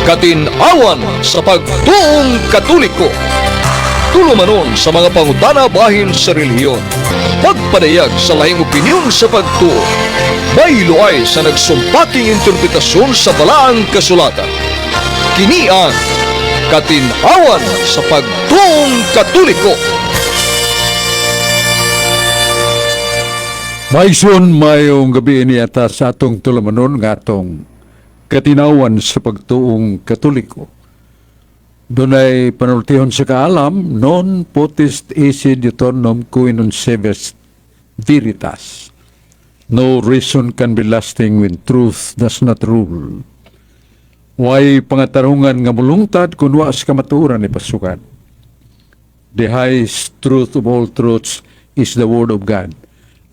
Katin-awan sa pagtuong Katoliko. Tulumanon sa mga pangutana bahin sa relihiyon. Pagpadayag sa lahing opinyon sa pagtuo. Bayloay sa nagsumpaking interpretasyon sa balaang kasulatan. Kini ang Katin-awan sa pagtuong Katoliko. Maigsoon, mayong gabi niyata sa atong tulumanon nga atong katinawan sa pagtuong Katoliko. Dunay panultihon sa kaalam, non potest esse diuturnum quae non sebest veritas. No reason can be lasting when truth does not rule. Way pangatarungan nga mulungtad kung wa sa kamatuoran ipasukad. The highest truth of all truths is the Word of God.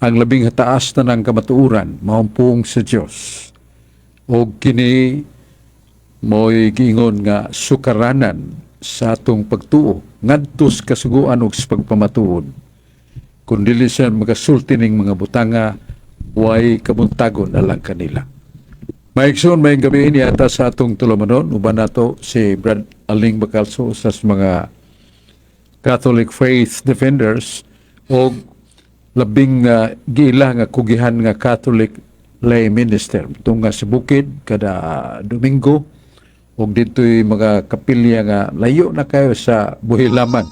Ang labing hataas na ng kamatuoran, mao ang pulong sa Dios. O kini mo'y giingon nga sukaranan sa atong pagtuo ngadto sa kasuguan ug sa pagpamatuod. Kung dili siya magasulti ning mga butanga, way kabuntagon alang kanila. Maigsoon, may gabi niyata sa atong tulumanon, uban nato si Brad Aling Bacalso sa mga Catholic Faith Defenders o labing giila nga kugihan nga Catholic lay minister tunga sa bukid kada Domingo ug dito'y mga kapilya nga layo na kayo sa buhilaman,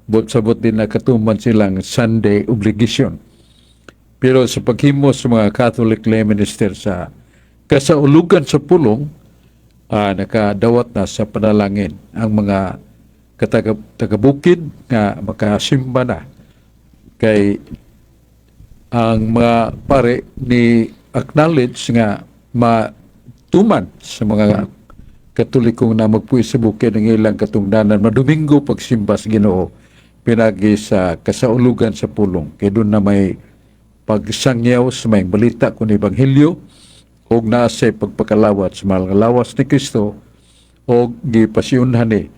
but sabot din na katuman silang Sunday obligation, pero sa paghimo sa mga Catholic lay minister sa kasaulugan sa pulong, nakadawat na sa panalangin ang mga taga-bukid nga makasimba na kay ang mga pare ni acknowledge nga matuman sa mga Katolikong na magpuyo sa bukid ng ilang katungdanan madomingo pagsimba sa Ginoo pinagi sa kasaulugan sa pulong, kay doon na may pagsangyaw sa may balita kun ebanghelyo og naa sa pagpakalawat sa mga lawas ni Kristo og gipasiyunhan ni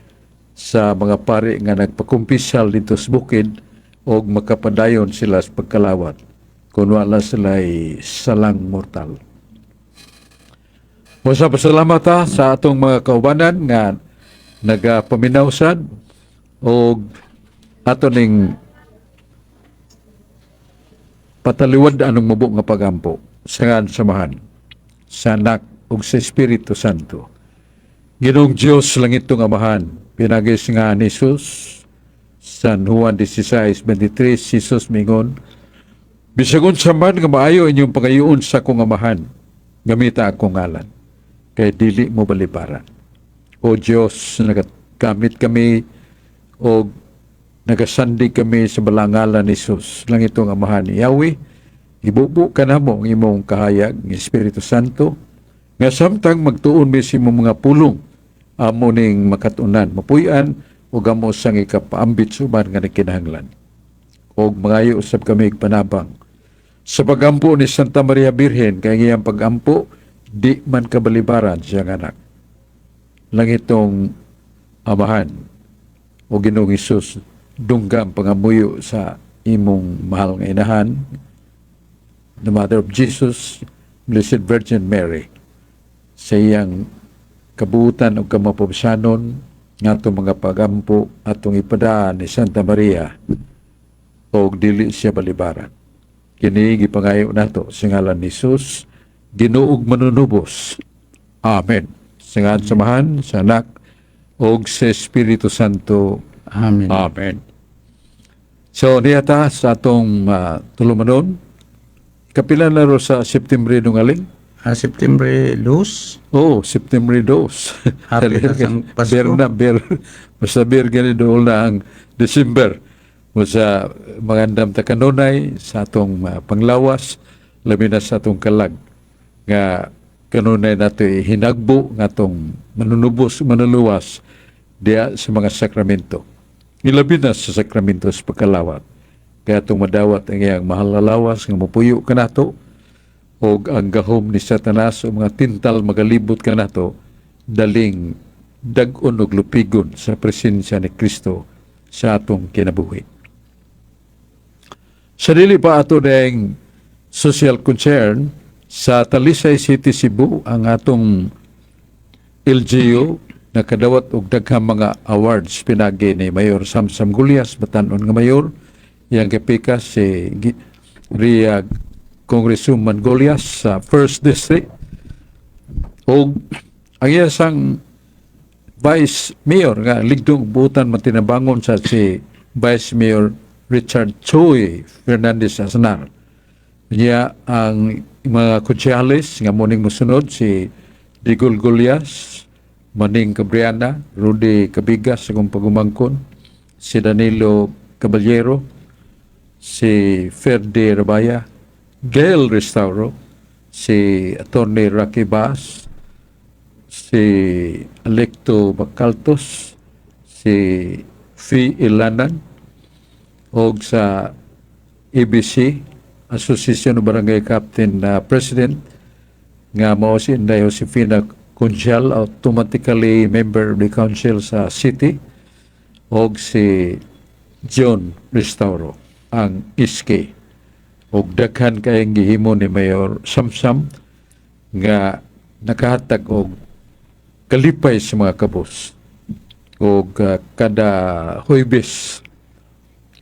sa mga pari nga nagpakumpisal dito sa bukid og makapadayon sila sa pagkalawat kung wala sila salang mortal. Musa pasalamat ha sa atong mga kaubanan nga nagapaminaw sad og ato ning pataliwad anong mubo nga pagampo sa ngan sa Amahan, sa Anak ug sa Espiritu Santo. Ginoong Dios langitong Amahan, pinagi sa ngalan ni Jesus, San Juan 16:23, Jesus mingon, "Bisag unsa man nga maayo inyong pangayoon sa akong Amahan, gamita akong ngalan, kay dili mo balibaran." O Dios, nagagamit kami o nagasandig kami sa balangalan ni Jesus, langitong Amahan ni Yahweh, ibubo ka namo ang imong kahayag ng Espiritu Santo, nga samtang magtuon mi sa imong mga pulong, amo ning makatunan, mapuy-an, ug amo sang ikapaambit suman nga nagkinahanglan. Og mangayo usab kami panabang sa pagampo ni Santa Maria Birhen, kay ang iyang pagampo, di man kabalibaran siyang anak. Langitong Amahan, o Ginoong Hesus, dungga ang pangamuyo sa imong mahal nga inahan, the Mother of Jesus, Blessed Virgin Mary, sa iyang kabuutan o kamapobsanon nga atong mga pagampo atong ipadaan ni Santa Maria o dili siya balibaran. Kini gipangayo nato sa ngalan ni Jesus, Ginoo ug manunubos. Amen. Sa ngalan sa Amahan, sa Anak, ug sa Espiritu Santo. Amen. Amen. So, niyata sa atong tulumanon, kapila na ro sa September nung aling? Ah, September 2. Oh, September 2. Happy na sang Pasko. Ber na, ber. Basta ber gani dool na ang December. Basta magandam ta kanunay sa atong panglawas, labi na sa atong kalag. Nga kanunay nato hinagbo nga atong manunubos, manuluwas diya sa mga sakramento. Ilabi na sa sakramento sa pagkalawat. Kaya atong madawat ang iyang mahal na lawas nga mapuyo kanato og ang gahom ni Satanas o mga tintal magalibot kanato daling dag-on og lupigon sa presensya ni Kristo sa atong kinabuhi. Sa dili pa ato deng social concern sa Talisay City, Cebu, ang atong LGU nakadawat og daghang mga awards pinagi ni Mayor Samsam Gullas, batan-on nga mayor. Iyang kapikas si Ria Congresswoman Gullas sa First District ug ang iya sang Vice Mayor nga ligdong buutan matinabangon sa si Vice Mayor Richard Choi Fernandez Aznar. Niya ang mga konsehales nga muning musunod si Digol Gullas, Maning Cabriana, Rudy Cabigas sa kong pagumangkon, si Danilo Caballero, si Ferdi Rabaya, Gail Restauro, si Attorney Rocky Baas, si Alecto Bacaltos, si Fi Ilanan, og sa ABC, Association of Barangay Captain President, nga mao si Inday Josefina Conchal, automatically member of the council sa city, og si John Restauro, ang SK. Og daghan kayong gihimo ni Mayor Samsam nga nakahatag og kalipay sa mga kabus. Og kada Huybes,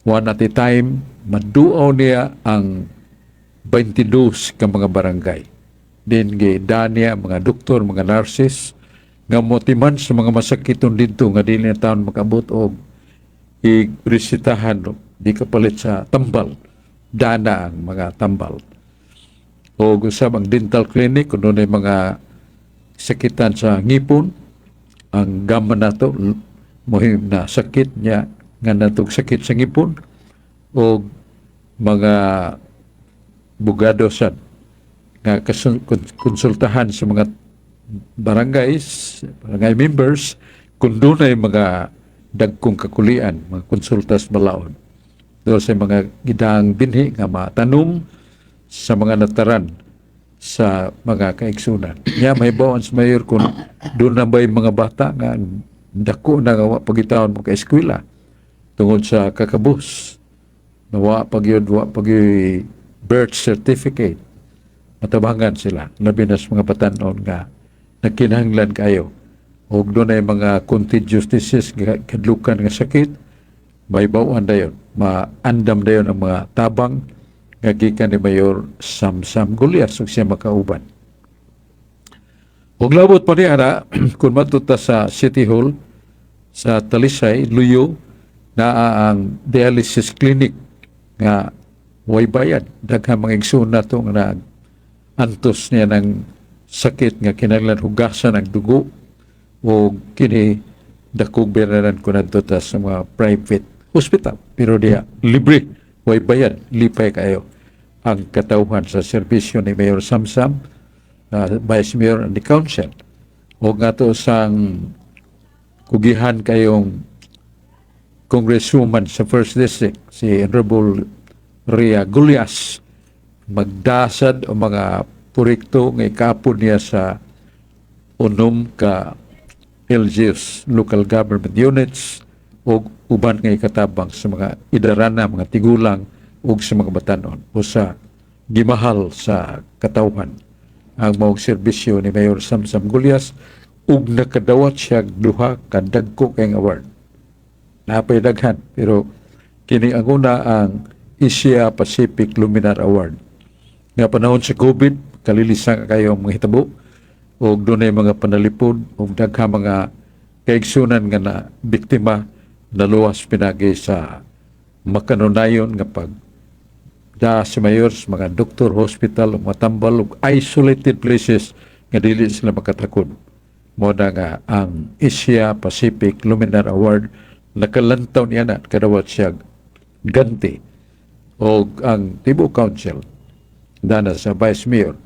one at a time, maduaw niya ang 22 ka mga barangay. Din gida niya mga doktor, mga nurses, nga motiman sa mga masakiton didto nga dili na taon makabot og i-resitahan, no? Di kapalit sa tambal, dana ang mga tambal. O usab ang dental clinic kung dunay mga sakitan sa ngipon, ang gama nato mohim na sakit niya nga natog sakit sa ngipon o mga bugado sad nga konsultahan sa mga barangays, barangay members kung dunay mga dagkong kakulian, mga konsultas balaod. Doon sa mga gidang binhi nga matanom sa mga nataran sa mga kaigsunan. Nya may bawon sa mayor kung doon na ba'y mga bata nga dako na nga wa pagitawon mo ka eskwela tungod sa kakabus. Na wa pa gyud birth certificate. Matabangan sila labi na sa mga batan-on nga nagkinahanglan kayo. Og doon ay mga contagious disease nga kadlukan nga sakit, may bawaan dayon, maandam dayon ang mga tabang nga gikan ni Mayor Samsam Gullas ug siya makauban. Ug labot pa niya na, kung matuta sa City Hall sa Talisay, Luyo, naa ang dialysis clinic nga way bayad. Daghang mga igsoon nato nga nag antos niya ng sakit nga kinahanglan hugasan ang dugo o kini dakog beranan ko nadto ta sa mga private hospital. Pero diya, libre, way bayad, lipay kayo ang katawhan sa serbisyo ni Mayor Samsam, Vice Mayor and the Council. O nga to sang kugihan kayong Congresswoman sa First District, si Honorable Ria Gullas, magdasad o mga proyekto nga ikapon niya sa unom ka LGUs, local government units, o uban nga ikatabang sa mga idarana, mga tigulang, ug sa mga batanon o sa gimahal sa katawhan. Ang maong serbisyo ni Mayor Samsam Gullas ug nakadawat siya duha ka dagko kayong award. Napay daghan pero kini ang una, ang Asia Pacific Luminar Award. Nga panahon sa COVID, kalilisan kayo ang mga hitabo ug dunay mga panalipod ug daghang mga kaigsunan nga na biktima naluwas pinagi sa makanunayon nga pag da si mayor sa mga doktor, hospital ug matambal ug isolated places nga dili sila makatakod. Mo na nga ang Asia Pacific Luminar Award nakalantaw niya na kadawat siya ganti o ang Tibo Council dana sa Vice Mayor.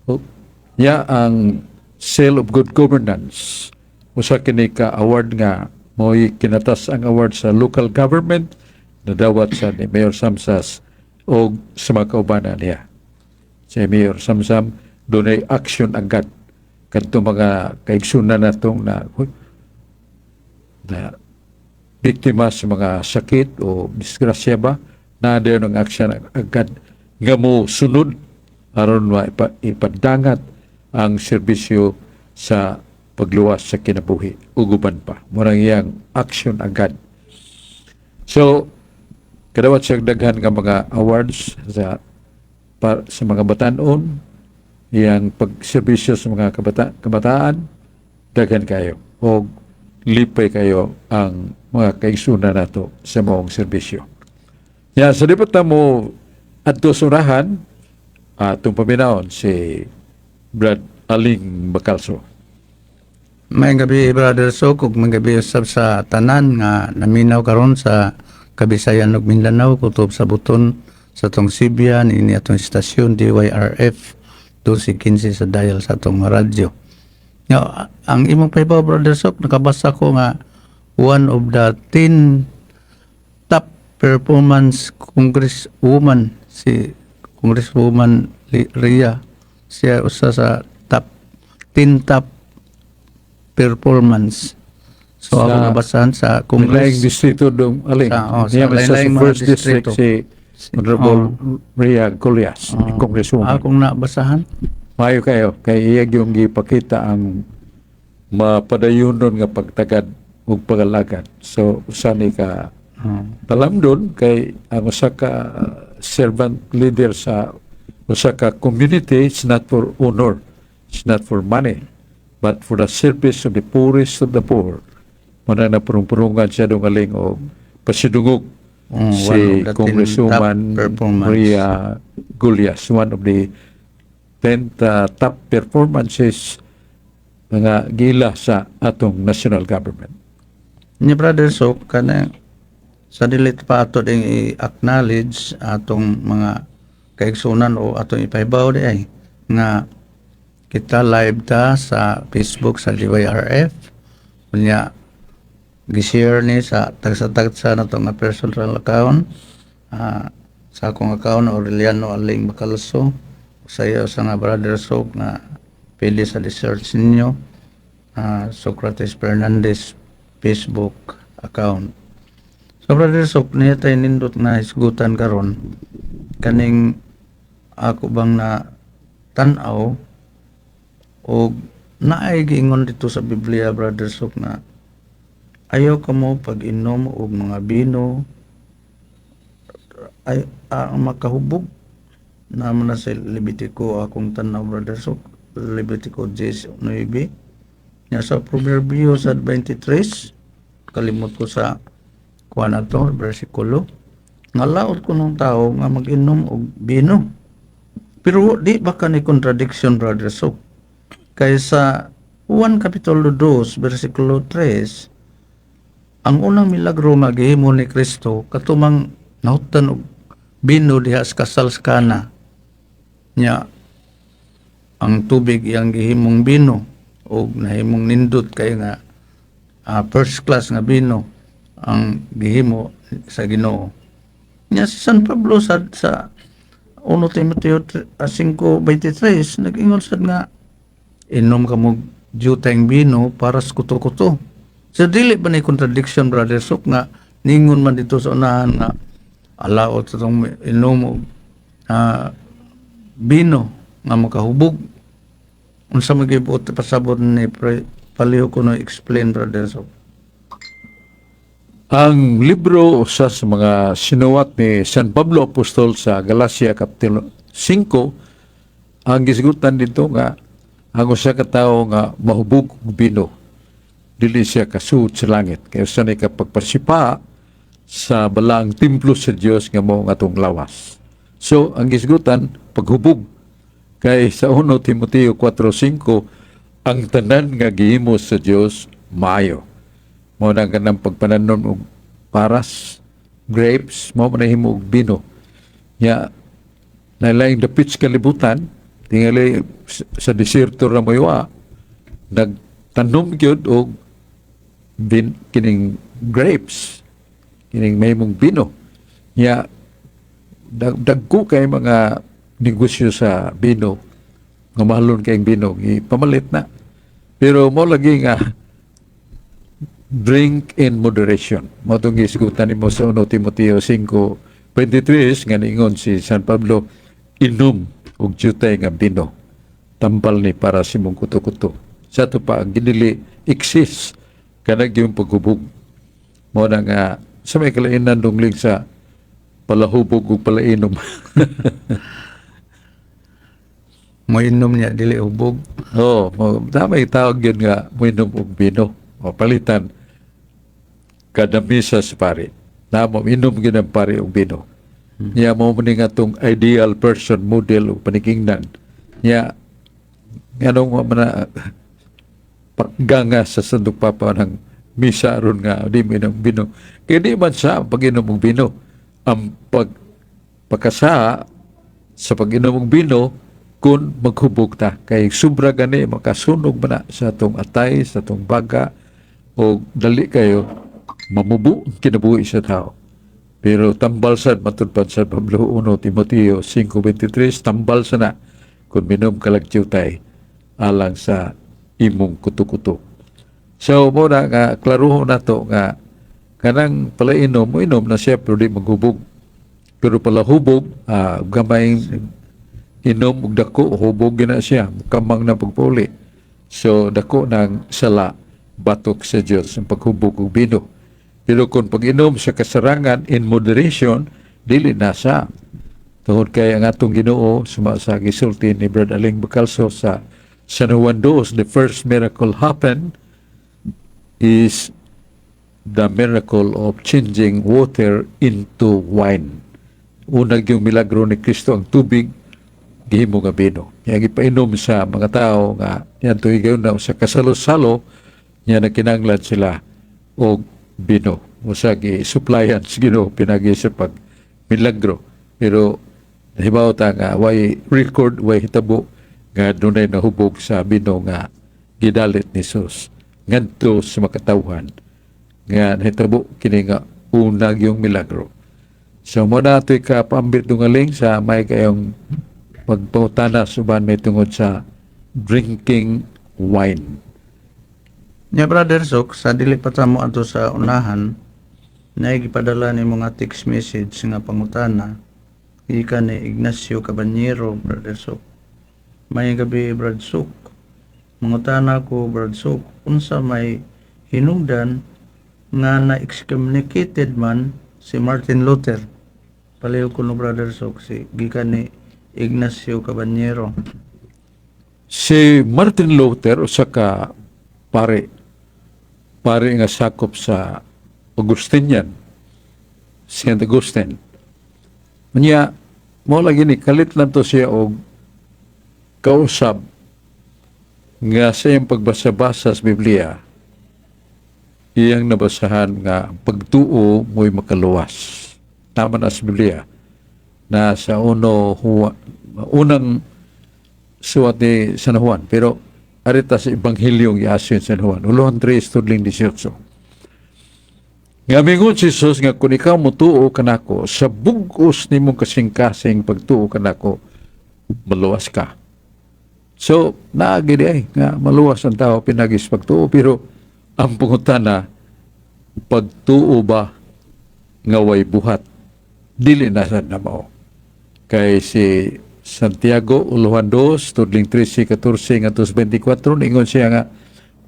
O, niya ang Seal of Good Governance, usa kini ka award nga mo'y kinatas ang award sa local government, nadawat sa ni Mayor Samsas o sa mga kaubanan niya. Si Mayor Samsam dunay action agad kadto mga kaigsunan natong na na biktima sa mga sakit o disgrasya ba na dayon ang action agad nga mo sunod aron maipa, ipadangat ang serbisyo sa Pagluwas sa kinabuhi ug uban pa. Murang iyang action agad. So, kadawat siya daghan nga mga awards sa mga batanon, iyang pagserbisyo sa mga kabataan, daghan kayo. O lipay kayo ang mga kaigsunan nato sa maong serbisyo. Ya, sa di pa ta mo adto sa unahan, atong paminawon si Brad Aling Bacalso. Maayong gabi, Brother Sok, ug maayong gabi usab sa tanan nga naminaw karon sa Kabisayan ug Mindanao, kutob sa buton sa atong Sibian ini atong istasyon DYRF 1215 sa dial sa atong radyo. Now, ang imong pahibaw, Brother Sok, nakabasa ko nga one of the 10 top performance congresswoman si Congresswoman Ria. Siya usa sa top 10 top performance. So ako nabasahan sa Laing Congress. Distrito dong Aling. Sa Niya man lain-laing sa mga first district distrito. si Honorable Ria Golias, congresswoman. Akong nabasahan. Maayo kayo kay iya yung gipakita ang mapadayonon nga pagtagad ug pagalagad. So usa ni ka talamdon kay ang usa ka servant leader sa usa ka community, it's not for honor, it's not for money, but for the service of the poorest of the poor. Mao na purong-purungan siya dong Aling o pasidungog One si of the 10 Congresswoman top performance. Ria Gullas, one of the 10 top performances mga gila sa atong national government. Nya, Brother Sok, kana sa dili pa ato ding i-acknowledge atong mga kaigsunan o atong ipahibaw di ay nga kita live ta sa Facebook sa DYRF, unya gi-share ni sa tagsa-tagsa na to nga personal account, sa akong account Aureliano Aling Bacalso, sa iyo sa nga Brother Sok nga pili sa research ninyo, Socrates Fernandez Facebook account. So Brother Sok, niya tayo nindot na hisgutan karon kaning ako bang na tan-aw og naay giingon dito sa Biblia, Brother Sok, na ayaw kamo pag-inom og mga bino ay ang makahubog naman na sa Levitico. Akong tanaw, Brother Sok, Levitico 19 nya sa Proverbio sa 23, kalimot ko sa kuan ato bersikulo, nga laot ko ng tao nga mag-inom og bino. Pero di ba ka ni contradiction, Brother Sok, kay sa 1 Kapitulo 2 bersikulo 3, ang unang milagro nga gihimo ni Kristo katumang nahutdan og bino diha sa kasal sa Kana nya ang tubig iyang gihimong bino og nahimong nindot kay nga first class nga bino ang gihimo sa Ginoo. Nya si San Pablo sa 1 Timoteo 5:23 nag-ingon sad nga inom ka mo juteng bino para sa kuto-kuto. So dili ba ni contradiction, Brother Sok, nga ningon man dito sa unahan nga alaot sa tong inom og bino nga makahubog? Unsa magibuot pasabot ni pre, paliho ko no explain, Brother Sok? Ang libro usa sa mga sinuwat ni San Pablo Apostol sa Galacia Kapitulo 5, ang gisgutan dito nga ang usa ka tawo nga mahubog og bino, dili siya kasuod sa langit kay usa ni ka pagpasipa sa balaang templo sa Dios nga mao ang atong lawas. So ang gisgutan paghubog kay sa 1 Timoteo 4:5, ang tanan nga gihimo sa Dios maayo. Mao na kanang pagpananom og paras, grapes, mao man himo og bino. Nya nalaing dapit sa kalibutan, tingali sa desierto ra moywa, nagtanom gyud og kining grapes, kining mahimong bino. Nya dagko kay mga negosyo sa bino nga mahalon kayong bino, ipamalit na. Pero mo lagi nga drink in moderation. Mo tong gisgutan nimo sa 1 Timoteo 5:23 nga niingon si San Pablo, inom og jutay nga bino. Tambal ni para sa imong kuto-kuto. Sa ato pa ang ginili exist kanang yung paghubog. Mo na nga sa may kalainan dungling sa palahubog ug palainom. Moinom niya dili hubog. Oo, mo damay tawag yun nga moinom og bino. O palitan kada misa sa pari. Na mo inom gyud ang pari og bino. Niya mo ni nga tong ideal person model o panikingnan. Niya nganong wa man na pakganga sa Santo Papa ng misa aron nga di minom bino. Kaya di man sa pag-inom og bino. Ang pagkasa sa pag-inom og bino kung maghubog ta kay sobra gani makasunog man na sa atong atay, sa atong baga, o dali kayo mamubo ang kinabuhi sa tao. Pero tambal sad, matud pa sa Pablo 1 Timoteo 5:23, tambal sa na kung minom kalag jutay alang sa imong kuto-kuto. So mo na nga klaruhon nato nga kanang palainom, mo inom na siya pero di maghubog. Pero palahubog, gamay inom og dako, hubog gina siya, kamang na pagpuli. So dako ng sala batok sa Dios ang paghubog og bino. Pero kung pag-inom sa kasarangan, in moderation, dili na sa tungod kay ang atong Ginoo, suma sa gisulti ni Brad Aling Bacalso sa San Juan 2, the first miracle happened is the miracle of changing water into wine. Unag yung milagro ni Kristo, ang tubig gihimo nga bino. Kaya gipainom sa mga tao nga yan tuig na sa kasalo-salo niya, nagkinanglan sila og bino. Usa gi supplyan sa Ginoo pinagi sa pag milagro. Pero nahibaw ta nga way record, way hitabo nga dunay nahubog sa bino nga gidalit ni Jesus ngadto sa makatawhan nga nahitabo kini nga unag yung milagro. So mo na ito'y kapaambit dungaling sa may kayong pagpangutana suban may tungod sa drinking wine. Nya, Brother Sok, sa dili pa ta mo ato sa unahan, na gipadala ni mga text message nga pangutana gikan ni Ignacio Caballero, Brother Sok. May gabi, Brad Sok. Mangutana ko, Brad Sok, unsa may hinungdan nga na excommunicated man si Martin Luther? Paliw ko no, Brother Sok, si gikan ni Ignacio Caballero. Si Martin Luther, usa ka pare, pare nga sakop sa Augustinian, Saint Augustine. Unya, mo lagi ni kalit lang to siya og kausab nga sa iyang pagbasa-basa sa Biblia, iyang nabasahan nga ang pagtuo mo'y makaluwas. Tama na sa Biblia na sa unang suwat ni San Juan. Pero arita sa Ebanghelyong giasyon San Juan. Uluhan 3, tudling 18. Nga mingon si Jesus nga kung ikaw motuo kanako, sa bug-os nimong kasing-kasing pagtuo kanako, maluwas ka. So, naagi di ay nga maluwas ang tao pinagis pagtuo, pero ang pangutana, pagtuo ba nga way buhat? Dili na sad na mao. Kay si Santiago, uluhan 2, tudling 13, 14, ngadto 24, ningon siya nga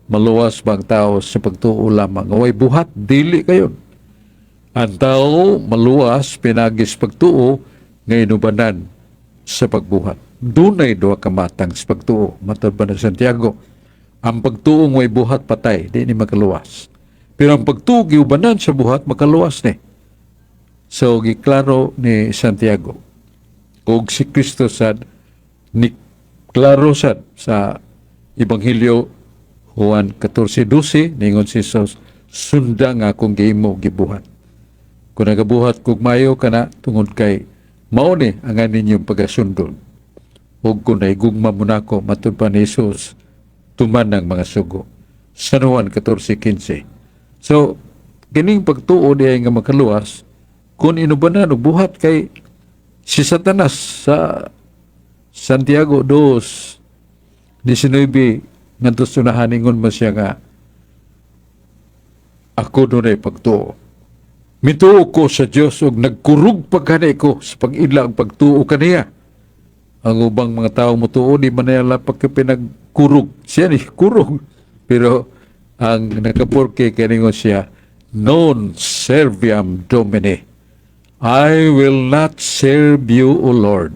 maluwas bang tao sa pagtuo lamang nga way buhat? Dili kayon. Ang tao maluwas pinagis pagtuo nga inubanan sa pagbuhat. Dunay duha ka matang sa pagtuo. Matod pa ng Santiago, ang pagtuo way buhat patay, di ni makaluwas. Pero ang pagtuo giubanan sa buhat, makaluwas ni. So giklaro ni Santiago. Ug si Kristo sad ni klaro sad sa Ebanghelyo Juan 14:12, ningon si Jesus, "Sunda nga akong gihimo gibuhat. Kung nagabuhat kog mayo kana tungod kay mao ni ang ninyong pagasundon. Ug kung nahigugma mo nako," matud pa ni Jesus, "tuman ang mga sugo." San Juan 14:15. So, kining pagtuo diay nga makaluwas, kung inubanan og buhat, kay si Satanas sa Santiago 2:19 ngadto sa unahan, ingon man siya nga ako dunay pagtuo. Mituo ko sa Dios ug nagkurog pagkani ko sa pag-ila ang pagtuo kaniya. Ang ubang mga tao motuo di man nila pagka pinag Kurog siya ni kurog, pero ang nakaporke kaningon siya, "Non serviam Domine." I will not serve you, O Lord.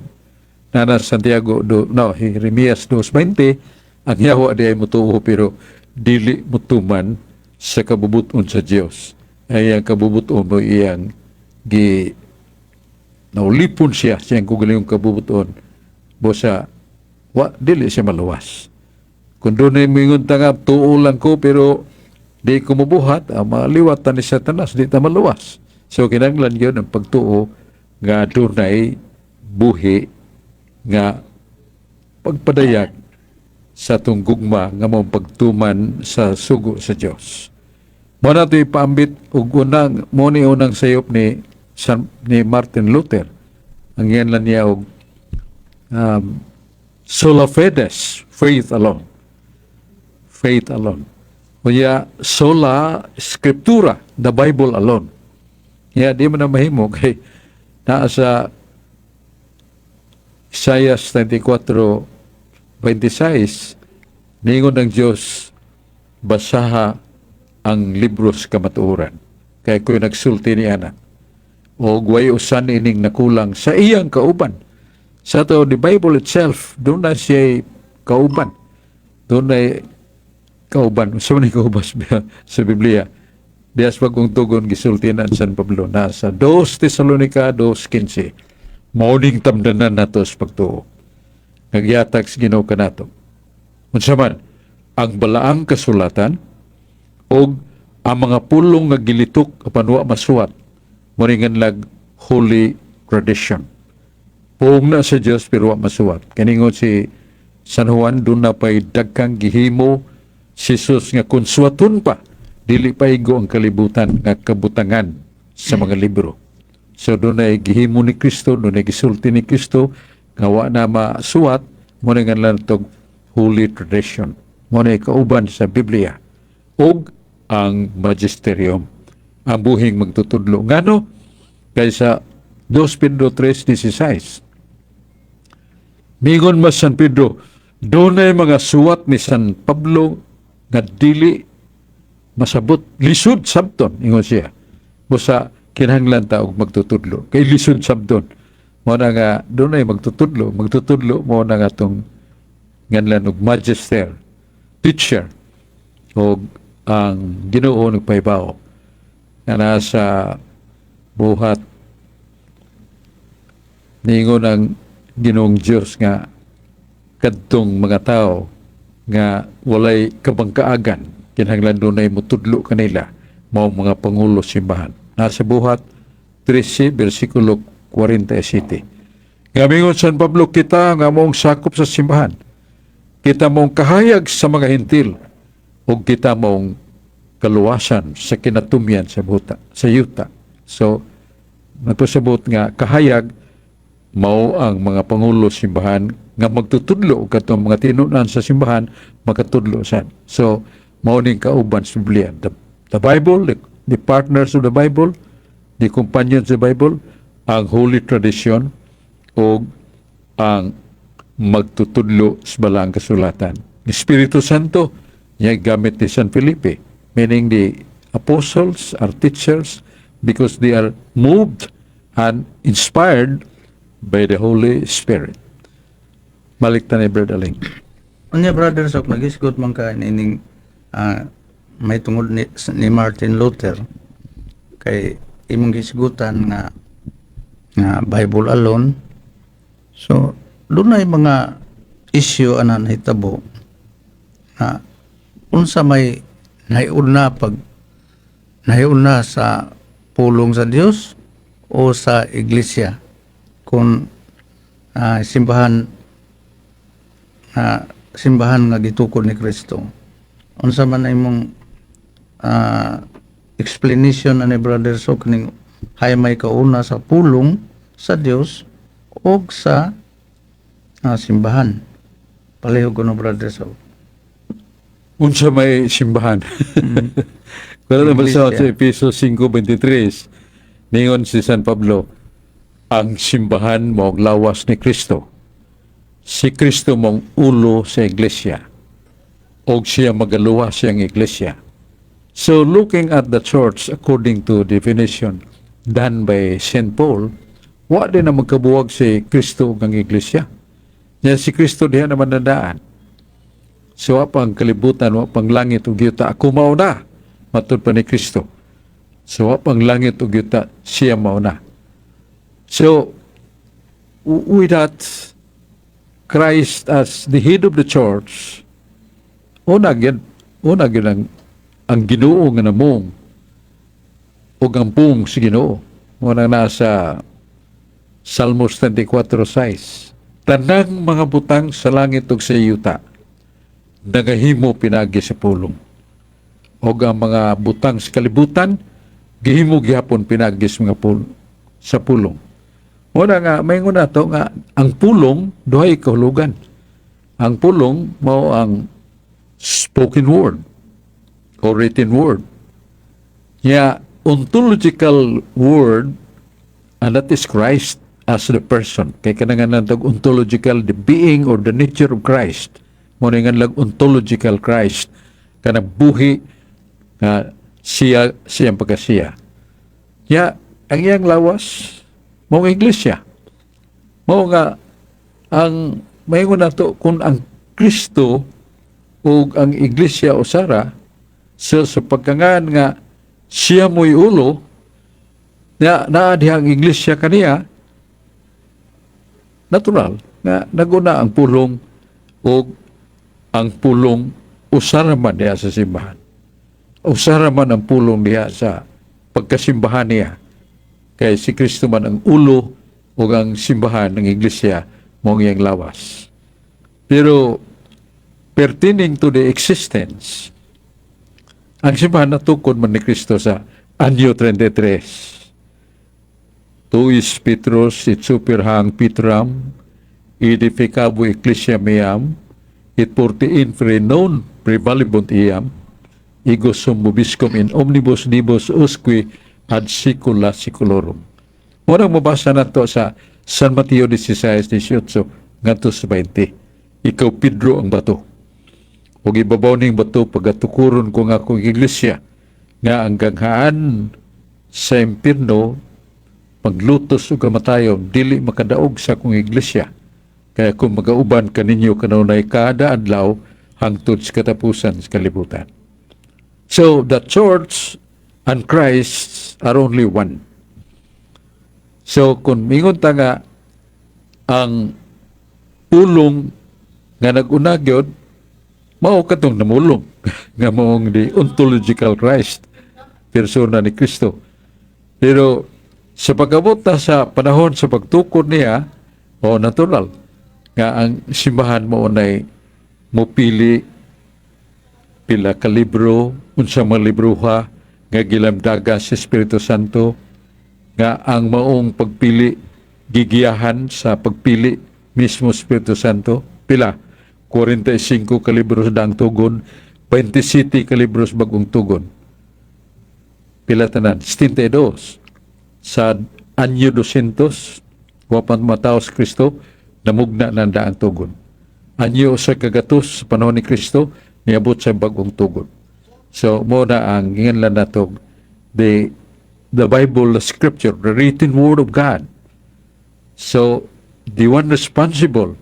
Nana Santiago do, no, Jeremias 2:20, ang yawa di ay mutuo pero dili mutuman sa kabubuton sa Dios. Ay ang kabubuton mo iyang gi naulipon siya siyang kaugalingong kabubuton, busa wa dili siya maluwas. Kung doon ay mingon ta nga tuo lang ko pero di ko mabuhat, ang maliwat ta ni Satanas, di ta maluwas. So kinahanglan yun ang pagtuo nga dunay buhi nga pagpadayag sa atong gugma nga mao pagtuman sa sugo sa Dios. Mo na ito ipaambit og unang mo ni unang sayop ni Martin Luther. Ang iyan lang niya og sola fides, faith alone. Faith alone. Unya sola scriptura, the Bible alone. Ya di man na mahimo kay naa sa Isaiah 34:26, ningon ng Diyos, "Basaha ang libro sa kamatuoran. Kay ko'y nagsulti ni ana. O way usan ining nakulang sa iyang kauban." Sa to, the Bible itself, doon na siya kauban. Doon na kauban. Sa man kauban sa Biblia. Dias bagong tugon gisultinan San Pablo na sa 2 Tesalonica 2:15. Mauning tamdanan nato sa pagtuo. Nagyatag sa Ginoo kanato. Unsa man ang balaang kasulatan og ang mga pulong nga gilitok apan wa masuwat, mo ni nganlag holy tradition. Puong na sa Dios pero wa masuwat. Kaningon si San Juan, doon na pa'y dagkang gihimo si Jesus nga kung suwaton pa, dili pa igo ang kalibutan nga kabutangan sa mga libro. So doon ay gihimo ni Kristo, doon ay gisulti ni Kristo nga wa na masuwat, mo na nga tog holy tradition. Mo na kauban sa Biblia ug ang magisterium, ang buhing magtutudlo. Ngano? Kaysa 2 Pedro 3:16. Mingon mas San Pedro, doon ay mga suwat ni San Pablo nga dili masabot, lisod sabton, ingon siya. Busa kinahanglan ta og magtutudlo. Kay lisod sabton. Mo na nga doon ay magtutudlo, magtutudlo mo na nga tong nganlan og magister, teacher, og ang Ginoo nagpahibaw nga nasa Buhat, niingon ang Ginoong Dios nga kadtong mga tao nga walay kabangkaagan, kinahanglan dunay mutudlo kanila, mao mga pangulo simbahan. Nasa Buhat 13 bersikulo 47 nga mingon San Pablo, kita nga moong sakop sa simbahan, kita moong kahayag sa mga Hentil ug kita moong kaluwasan sa kinatumyan sa buta sa yuta. So nagpasabot nga kahayag mao ang mga pangulo simbahan nga magtutudlo og katong mga tinunan sa simbahan makatudlo sad. So mao ning kauban sa Biblia. The Bible, the partners of the Bible, the companions of the Bible, ang holy tradition ug ang magtutudlo sa balaang kasulatan. Espiritu Santo niya gamit ni San Felipe, meaning the apostles are teachers because they are moved and inspired by the Holy Spirit. Balik ta ni Brother Aling. Unya, brother Sok, nagisgot man ka ining may tungod ni Martin Luther, kay imong gisgutan nga nga Bible alone. So dunay mga issue ana nahitabo na unsa may nahiuna, pag nahiuna sa pulong sa Dios o sa iglesia, kung simbahan na simbahan nga gitukod ni Kristo. Unsa man ang imong explanation ani, brother Sok, ning hay may kauna sa pulong sa Dios o sa simbahan? Palihog ko no, brother Sok. Unsa may simbahan? Kung naman sa Iglesia. Efeso 5:23, ningon si San Pablo, ang simbahan mo ang lawas ni Kristo. Si Kristo mong ulo sa iglesia. Og siya magaluwas siyang iglesia. So looking at the church according to definition done by St. Paul, wa din na magkabuwag si Kristo ug ang iglesia. Yan si Kristo diha naman nadaan. So wa pang kalibutan, wa pang langit ug yuta, ako mauna. Matud pa ni Kristo. So wa pang langit ug yuta, siya mauna. So with that Christ as the head of the church, una gyud ang Ginoo nga namong ug ang pung si Ginoo. Muna nasa Salmos 24:6. Tanang mga butang sa langit ug sa yuta nagahimo pinagi sa pulong. Og ang mga butang sa kalibutan gihimo gihapon pinagi sa mga pulong, sa pulong. Muna nga maingon nato nga ang pulong duhay kahulugan. Ang pulong mao ang spoken word or written word. Ya, ontological word, and that is Christ as the person. Kay kanang nantag ontological, the being or the nature of Christ. Mo nga lag ontological Christ kanang buhi nga siya siyang pagkasiya. Ya, ang iyang lawas mao ang iglesia. Mao nga ang maingon nato kung ang Kristo ug ang iglesia usara sa pagkangan nga siya mo'y ulo na naa diha ang iglesia kaniya, natural nga naguna ang pulong ug ang pulong usara man diha sa simbahan, usara man ang pulong diha sa pagkasimbahan niya kay si Kristo man ang ulo ug ang simbahan ng iglesia mao ang iyang lawas. Pero pertaining to the existence, ang simbahan natukod man ni Kristo sa anyo 33. Tu es Petrus et super hanc petram aedificabo ecclesiam meam et portae inferni non praevalebunt eam. Ego sum vobiscum in omnibus diebus usque ad saecula saeculorum. Murang mabasa nato sa San Mateo 16:18 ngadto sa 20. Ikaw, Pedro, ang bato. Ug ibabaw ning bato pagatukuron ko nga akong iglesia nga ang ganghaan sa impierno, paglutos ug kamatayon, dili makadaog sa akong iglesia. Kaya kung magauban kaninyo kanunay kada adlaw hangtod sa katapusan sa kalibutan. So the church and Christ are only one. So kung mingon ta nga ang pulong nga nag-una gyud mao katong namulong nga maong the ontological Christ, persona ni Kristo. Pero sa pag-abot na sa panahon sa pagtukod niya, o natural nga ang simbahan mo nay mopili pila ka libro, unsa mga libroha nga gilamdaga sa Espiritu Santo, nga ang maong pagpili gigiyahan sa pagpili mismo Espiritu Santo. Pila? 45 ka libro sa Daang Tugon, 27 ka libro sa Bagong Tugon. Pila tanan? 72. Sa anyo 200, wa pa matawo si Kristo, namugna na ang Daang Tugon. Anyo 100 sa panahon ni Kristo, niabot sa Bagong Tugon. So, mo na ang ingan nato the Bible, the Scripture, the written Word of God. So, the one responsible,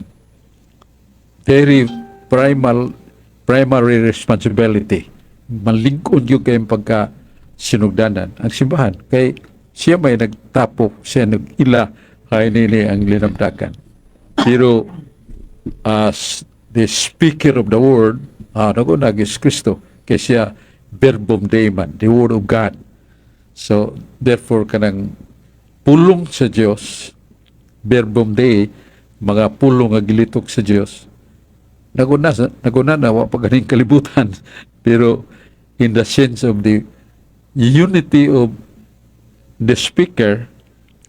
very primary responsibility, malig-on yung kayong pagka sinugdanan, ang simbahan. Kay siya may nagtapok, siya nag-ila, kay nini ang linamdakan. Pero, as the speaker of the word, naguna is Kristo, kay siya verbum Dei man, the word of God. So, therefore, kanang pulong sa Dios, verbum Dei, mga pulong nga gilitok sa Dios, naguna na wa pa ganing kalibutan. Pero in the sense of the unity of the speaker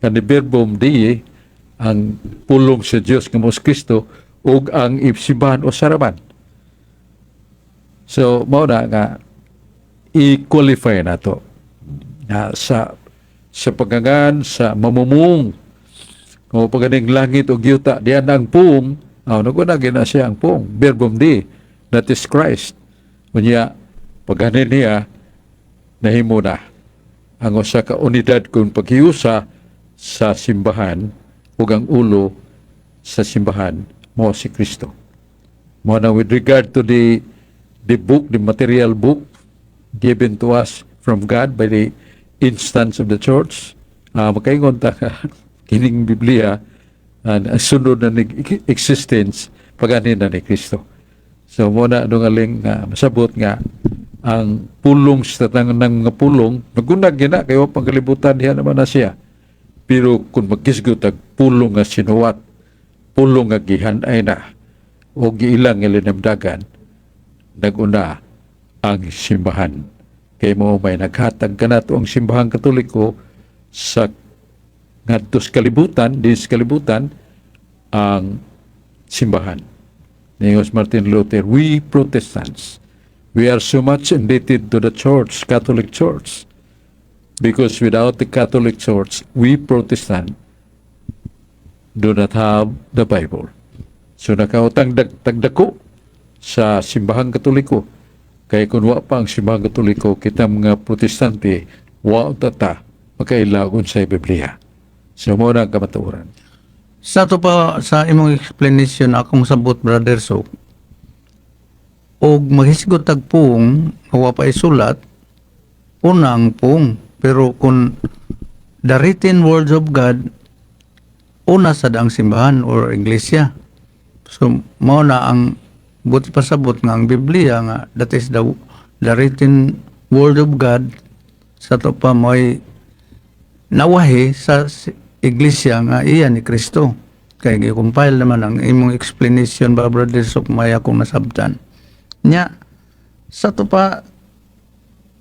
and the verbum Dei, ang pulong sa Dios nga mo si Kristo ug ang simbahan usara man. So mao na nga i-qualify nato nga sa pagkangan sa mamumung o paganing langit o yuta diyan ang pung, oh, naguna gina siya ang pung, verbum Dei, that is Christ. Unya paghanin niya, nahimo na ang usa ka unidad kung paghiusa sa simbahan, ug ang ulo sa simbahan mao si Kristo. Mao na, with regard to the book, the material book given to us from God by the instance of the church, makaingon ta ka kining Biblia ang sunod na ni existence pag-anhin na ni Kristo. So mao na, aling, nga masabot nga ang pulong sa tanang mga pulong nagunag gina kay wa pang kalibutan, diha naman na siya. Pero kung maghisgot ag pulong nga sinuwat, pulong nga gihanay na o giilang nga linamdagan, naguna ang simbahan. Kay mao may naghatag kanato ang Simbahang Katoliko sa ngadto sa kalibutan, din sa kalibutan ang simbahan. Ningos Martin Luther, "We Protestants, we are so much indebted to the Church, Catholic Church, because without the Catholic Church, we Protestant do not have the Bible." So nakautang tagdako sa Simbahang Katoliko. Kaya kung wa pa ang Simbahang Katoliko, kita mga Protestante, wa ta makaila sa Biblia. So mao na ang kamatuoran. Sa ato pa sa imong explanation, akong sabot, Brother Sok, og maghisgot tag pung nga wa pa isulat, una ang pung. Pero kung the written words of God, una sad ang simbahan or iglesia. So mao na ang buot pasabot nga ang Biblia nga that is the written word of God, sa ato pa mo'y nawahi sa iglesia nga iya ni Kristo. Kay gi-compile naman ang imong explanation ba, Brother Sok, may akong nasabtan. Nya sa ato pa,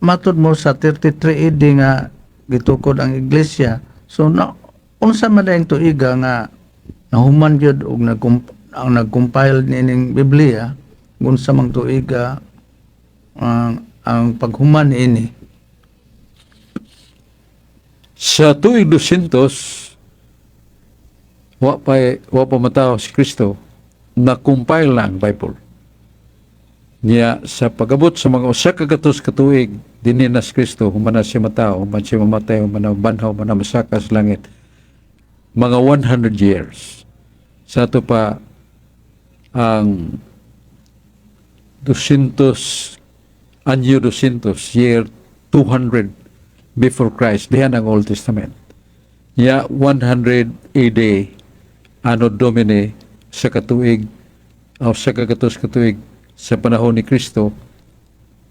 matud mo sa 33 AD nga gitukod ang iglesia. So na unsa man dayong tuiga nga nahuman gyud og ang nag-compile niining Biblia, unsa mang tuiga ang paghuman niini? Sa tuig 200, wa pa matawo si Kristo, na-compile na ang Bible. Niya sa pag-abot sa mga 100 ka tuig dinhi na si Kristo, human na siya matawo, human siya mamatay, human na banhaw, human na masaka sa langit. Mga 100 years. Sa ato pa ang 200, anyo 200, year 200 before Christ, diyan ang Old Testament. Ya 100 AD, Anno Domini, sa katuig o 100 katuig sa panahon ni Kristo,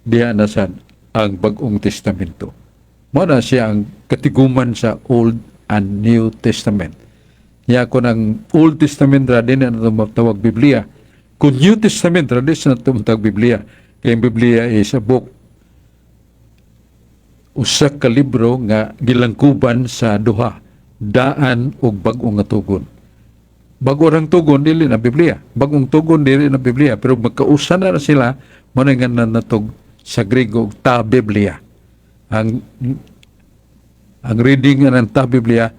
diya na sad ang Bagong Testamento. Mao na siya ang katiguman sa Old and New Testament. Ya kung ang Old Testament ra, di na nato matawag Biblia. Kung New Testament ra, di na nato matawag Biblia. Kaya ang Biblia is a book, usa ka libro nga gilangkuban sa duha, daan ug bag-ong nga tugon. Bago rang tugon, dili na Biblia. Bagong tugon, dili na Biblia, pero magkausa na sila. Mao na nga natog sa Grego ta Biblia. Ang reading nga ng ta Biblia,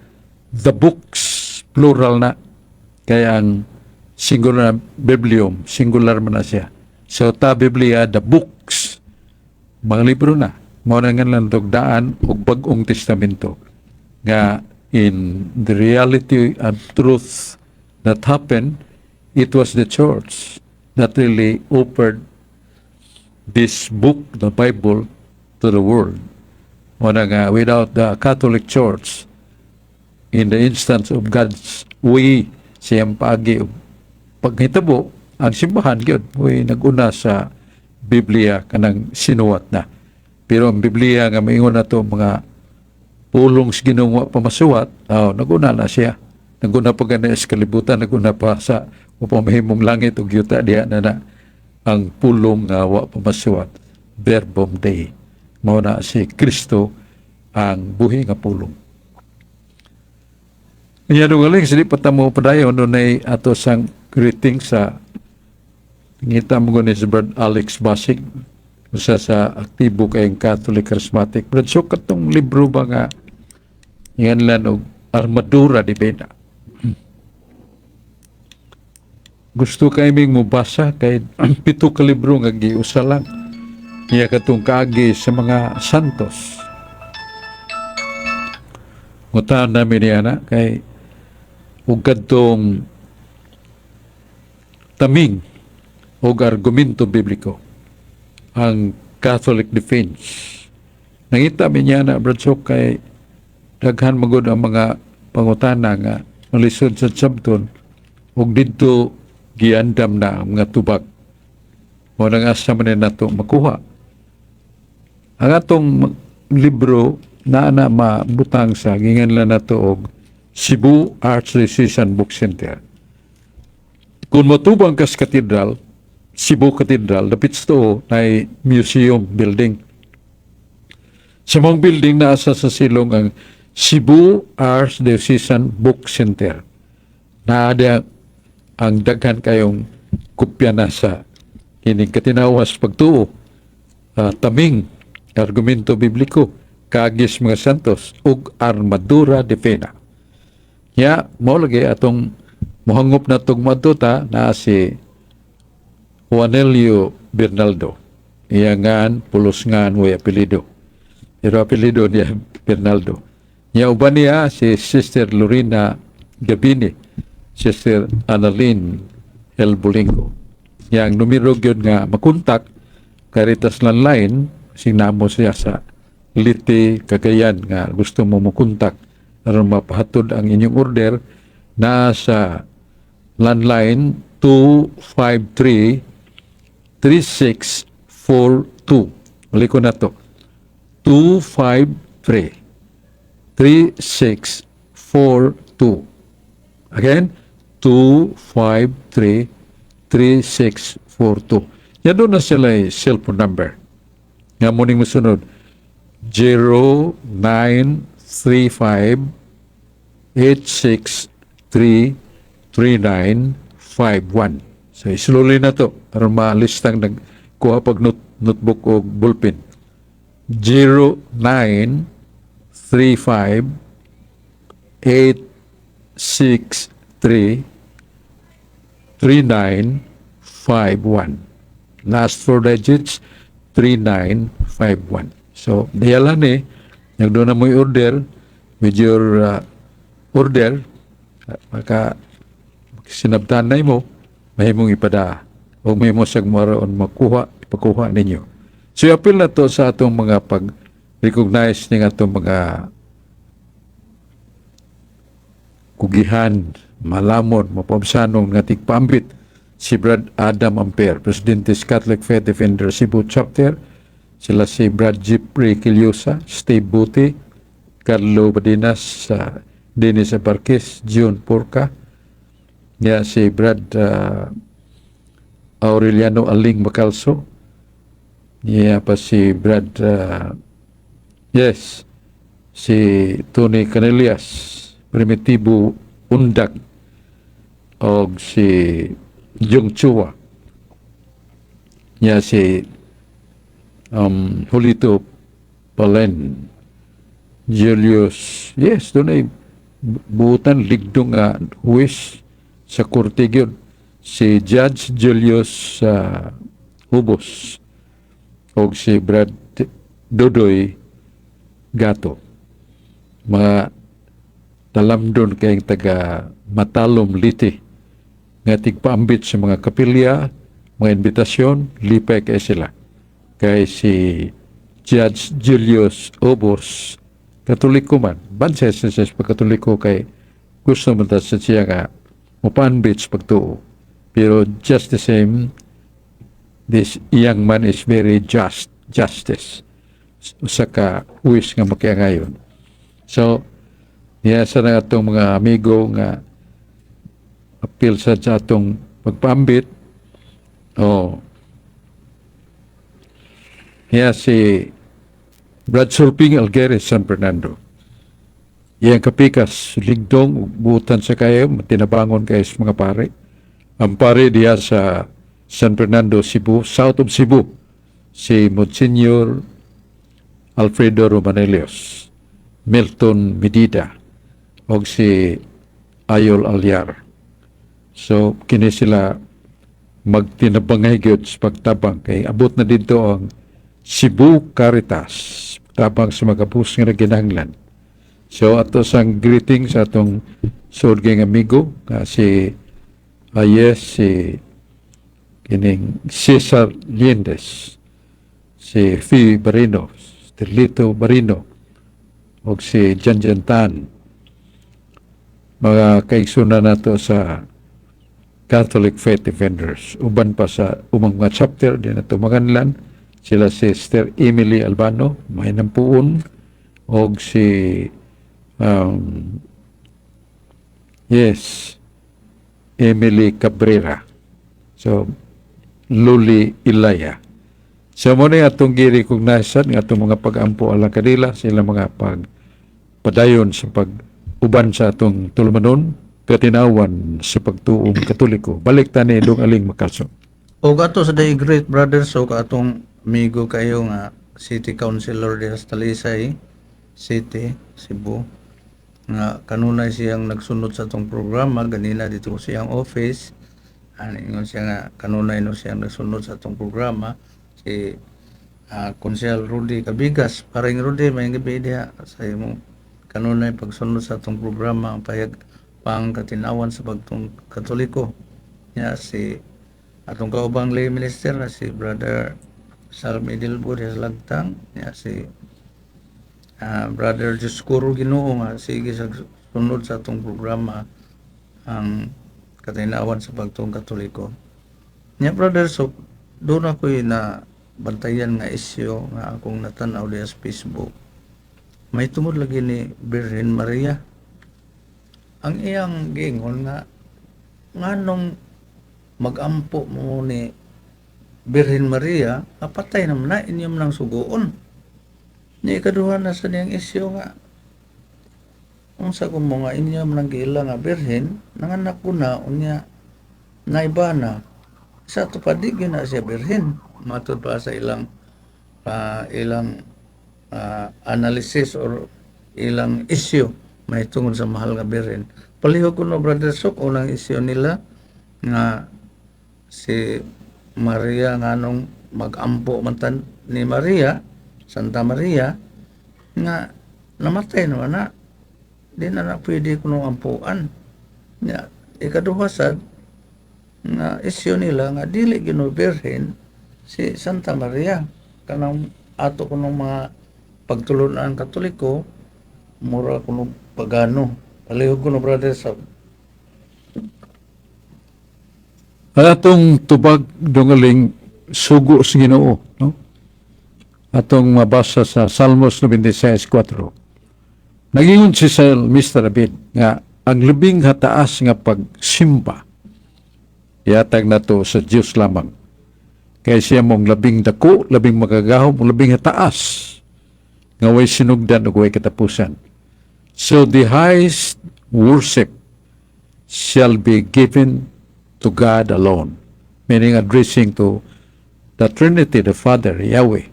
the books, plural na. Kaya ang singular na biblium, singular man na siya. So ta Biblia, the books, mga libro na. Mao na nga lang daan ug Bagong Testamento nga in the reality and truth that happened, it was the church that really offered this book, the Bible, to the world. Mao na nga, without the Catholic Church, in the instance of God's way, siyang paagi ug paghitabo, ang simbahan gyud mo'y nag-una sa Biblia kanang sinuwat na. Pero ang Biblia nga maingon na to mga pulong sa Ginoo wa pa masuwat, oh, naguna na siya. Naguna pa gani sa kalibutan, naguna pa sa upang mahimong langit ug yuta, diha na na ang pulong nga wa pa masuwat, Verbum Dei. Mao na si Kristo ang buhi nga pulong. Nya galing sa di pa ta mo padayon, dunay ato sang greeting sa ngita mo ni si Brad Alex Basig, usa sa aktibo kayong Catholic Charismatic. Brad, so katong libro ba nga nganlan og Armadura Divina? Gusto kay ming mobasa kay 7 ka libro nga giusa lang. Niya katong kaagi sa mga santos. Ngutan namin niya na kay ug kadtong taming og argumento bibliko ang Catholic defense. Nangita mi niya na, Brad Sok, kay daghan magod ang mga pangutana nga malisod sa sabton ug didto giandam na ang mga tubag. Mao nang asa man ni nato makuha. Ang atong libro na na mabutang sa ginganlan nato og Cebu Archdiocesan Book Center. Kung motubang kas Cathedral, Cebu Cathedral, dapit sa tuo na museum building. Sa mga building na asa sa silong ang Cebu Archdiocesan Book Center. Naada ang daghan kayong kopya na sa kining katinawas pagtuo, taming argumento bibliko, kaagis mga santos ug armadura de pena. Ya, mao lagi atong mohangop na tong madtuta na si Juanelio Bernaldo. Iya ngan, pulos ngan, way apelido. Pero apelido niya Bernaldo. Niya uban niya si Sister Lorena Gabini, Sister Annalyn El Bolingo. Niya ang numero gyud nga makontak Caritas Landline, sinamo siya sa Leyte, Cagayan nga gusto mo mokontak aron mapahatod ang inyong order na sa landline 253 3642. Uli ko na to. 253 3642. Again, 253 3642. Yan doon na sila yung cellphone number. Nga mo ning musunod, 0935 863 3951. So, slowly na to para malistang nagkuha pag notebook o ballpen. 0935 863 3951. Last four digits, 3951. So, diyalan eh, nagdoon na mo order, with your order, maka sinabtan na mo, mahimong ipada o mahimo sag mo makuha, ipakuha ninyo. So, i-appeal na to sa atong mga pag-recognize ning atong mga kugihan, malamon, mapabsanong nga tigpambit si Brad Adam Amper, Presidente sa Catholic Faith Defender Cebu Chapter, sila si Brad Jeffrey Quillosa, Steve Buti, Carlo Badinas, Dennis Abarquez, June Porca, ya si Brad Aureliano Aling Bacalso, niya pa si Brad yes, si Tony Canelias, Primitivo Undag, og si Jung Chua. Niya si Julito Palen, Julius, yes, doon ay buutan ligdong nga huwes sa korte gyud. Si Judge Julius Hubos og si Brad Dodoy Gato. Mga talamdon kayong taga Matalom, Leyte nga tigpaambit sa mga kapilya, mga imbitasyon, lipay kay sila. Kay si Judge Julius Obos, Katoliko man, bansa sa siya sa pagkatoliko kay gusto man ta sa siya nga mupaambit sa pagtuo. Pero just the same, this young man is very just, justice. Usa ka huwes nga makiangayon. So, niya sa na atong mga amigo nga apil sa atong pagpaambit. Oh. Niya si Brad Sulping Alguerez San Fernando. Iyang kapikas, ligdong, buutan sa kayo, tinabangon kayo sa mga pare. Ang pare diya sa San Fernando, Cebu, south of Cebu, si Monsignor Alfredo Romanelios, Milton Medida, o si Ayol Alyar. So, kini sila magtinabangay gyud sa pagtabang kay abot na dito ang Cebu Caritas, tabang sa mga kabus nga naginahanglan. So ato sang greeting sa atong suod nga amigo nga si yes, si kining Cesar Liendes, si Fee Barino, Sterlito Barino, ug si Jan Tan, mga kaigsunan nato sa Catholic Faith Defenders. Uban pa sa umang mga chapter, di nato maganlan, sila Sister Emily Albano, may nampuon, og si yes, Emily Cabrera. So, Luli Ilaya. So, mo na atong gi-recognize nga atong mga pag-ampo alang kanila, sila mga pag padayon sa pag-uban sa atong tulumanon, katinawan sa pagtuong Katoliko. Balik ta ni Dong Aling Makaso. O ato sa The Great Brothers, o atong amigo kayo nga City Councilor diha sa Talisay City, Cebu, nga kanunay siyang nagsunod sa atong programa ganina dito sa siyang office. Ani ingon siya nga kanunay no siyang nagsunod sa atong programa, si Konsehal Rudy Cabigas. Paring Rudy, may gabi diha sa imong kanunay pagsunod sa atong programa, ang payag pang katinawan sa pagtuong Katoliko. Nya si atong kaubang lay minister na si Brother Salmi Dilbo diha sa Lagtang, nya si Brother Dioscuro Ginoo nga sige sa sunod sa atong programa, ang katinawan sa pagtuong Katoliko. Nya brother, so doon ako'y na bantayan nga isyu nga akong natanaw diha sa Facebook. May tungod lagi ni Birhen Maria. Ang iyang giingon nga nganong magampo mo ni Birhen Maria, apatay naman na inyong nang suguon. Ni ikaduha na sa niyang isyu nga unsa kung mga inyo man ang giila nga birhen, nanganak ko na, unya naiba na sa ato pa, di gyud na siya birhen matud pa sa ilang ilang analysis or ilang issue may tungod sa mahal nga birhen. Palihog ko no, Brother Sok, unang issue nila nga si Maria, nganong magampo man tan ni Maria, Santa Maria, nga namatay naman na, di na na pwede kuno ampuan. Nya ikaduha sad nga isyu nila nga dili gino birhen si Santa Maria. Kanang ato kunong mga pagtulunan Katoliko, mura kuno pagano. Palihog kuno, brother, sa Ang atong tubag, Dungaling, sugo sa Ginoo, no? Atong mabasa sa Salmos 96:4. Nagingon si Mr. David nga ang labing hataas nga pagsimba iatag nato sa Dios lamang. Kaya siya mong labing dako, labing makagahom, labing hataas nga way sinugdan ug way katapusan. So the highest worship shall be given to God alone, meaning addressing to the Trinity, the Father, Yahweh,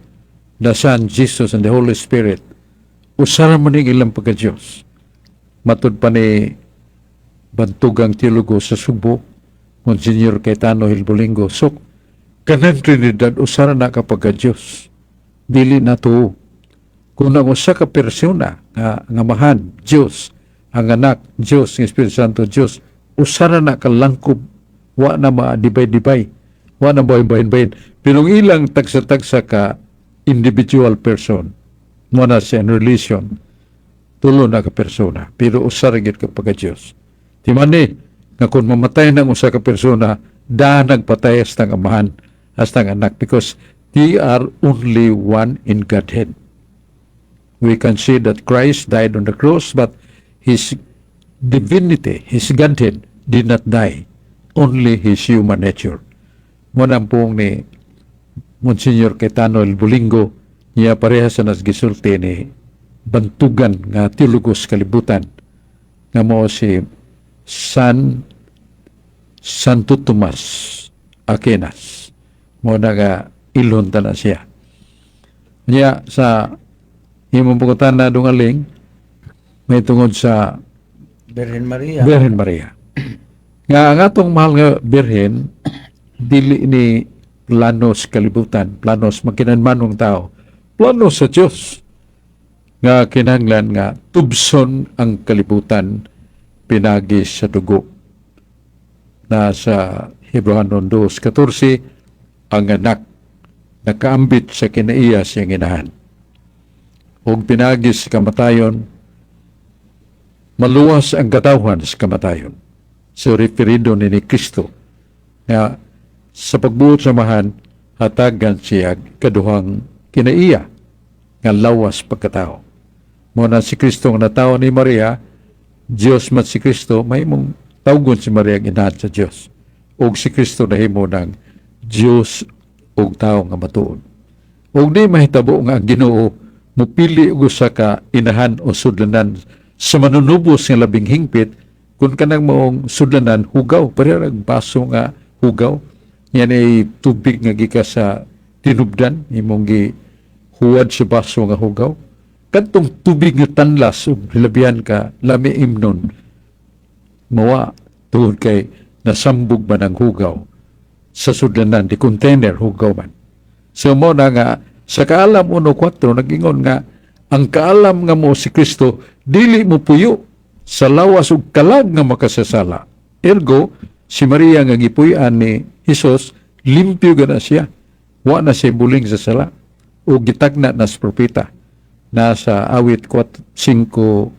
the Son, Jesus, and the Holy Spirit. Usara mo ning ilang pagka-Diyos. Matud pa ni bantugang teologo sa Sugbo, Monsignor Cayetano Hilbolingo. So, kanang Trinidad, usara na ka pagka-Diyos. Dili na tuo. Kung ang usa ka persona nga Amahan, Diyos, ang Anak, Diyos, ang Espiritu Santo, Diyos, usara na kalangkob, wa na ma-dibay-dibay, wa na bahin-bahin. Pero ang ilang tagsa-tagsa ka individual person, mo na siya in relation, tulo na ka persona, pero usara gyud ka pagka-Diyos. Ti man ni, nga kung mamatay ng usa ka persona, da nagpatay hasta ang Amahan, hasta ang Anak, because they are only one in Godhead. We can see that Christ died on the cross, but his divinity, his Godhead, did not die. Only his human nature. Mo na ang puong ni Monsignor Cayetano El Bolingo, niya pareha sa nasgisulti ni bantugan nga teologos kalibutan nga mo si Santo Tomas Aquinas. Mo na nga ilon ta na siya. Niya sa imong pangutana, Dungaling, may tungod sa Birhen Maria. Birhen Maria. Nga ang atong mahal nga Birhen dili ni Plano sa kalibutan, plano sa makinanmanong tao, plano sa Dios nga kinahanglan nga tubson ang kalibutan pinagi sa dugo. Na sa Hebreohanon 2:14, ang anak nakaambit sa kinaiya siyang inahan. Ug pinagi sa kamatayon, maluwas ang katawhan sa kamatayon. So referido ni Kristo nga sa pagbuot sa Amahan, hatagan siya kaduhang kinaiya nga lawas pagkatao. Mao na si Kristo nga natawo ni Maria, Dios man si Kristo, mahimong tawgon si Maria ang inahan sa Dios. Ug si Kristo nahimo ng Dios ug tao nga matuod. Ug di mahitabo nga ang Ginoo mupili og usa ka inahan o sudlanan sa manunubos nga labing hingpit kung kanang maong sudlanan hugaw, pareha rag baso nga hugaw. Yan ay tubig nga gika sa tinubdan, imong gi huwad sa baso nga hugaw. Kadtong tubig nga tanlas ug hilabihan ka lami imnon, mawa tungod kay nasambog man ang hugaw sa sudlanan, di container hugaw man. So mao na nga sa Kaalam 1:4 nagingon nga ang kaalam nga mo si Kristo dili mo puyo sa lawas ug kalag nga makasasala. Ergo si Maria nga gipuy-an ni Hesus, limpyo gana siya. Wa na siya buling sa sala ug gitagna na sa propeta. Nasa Awit 4, 5.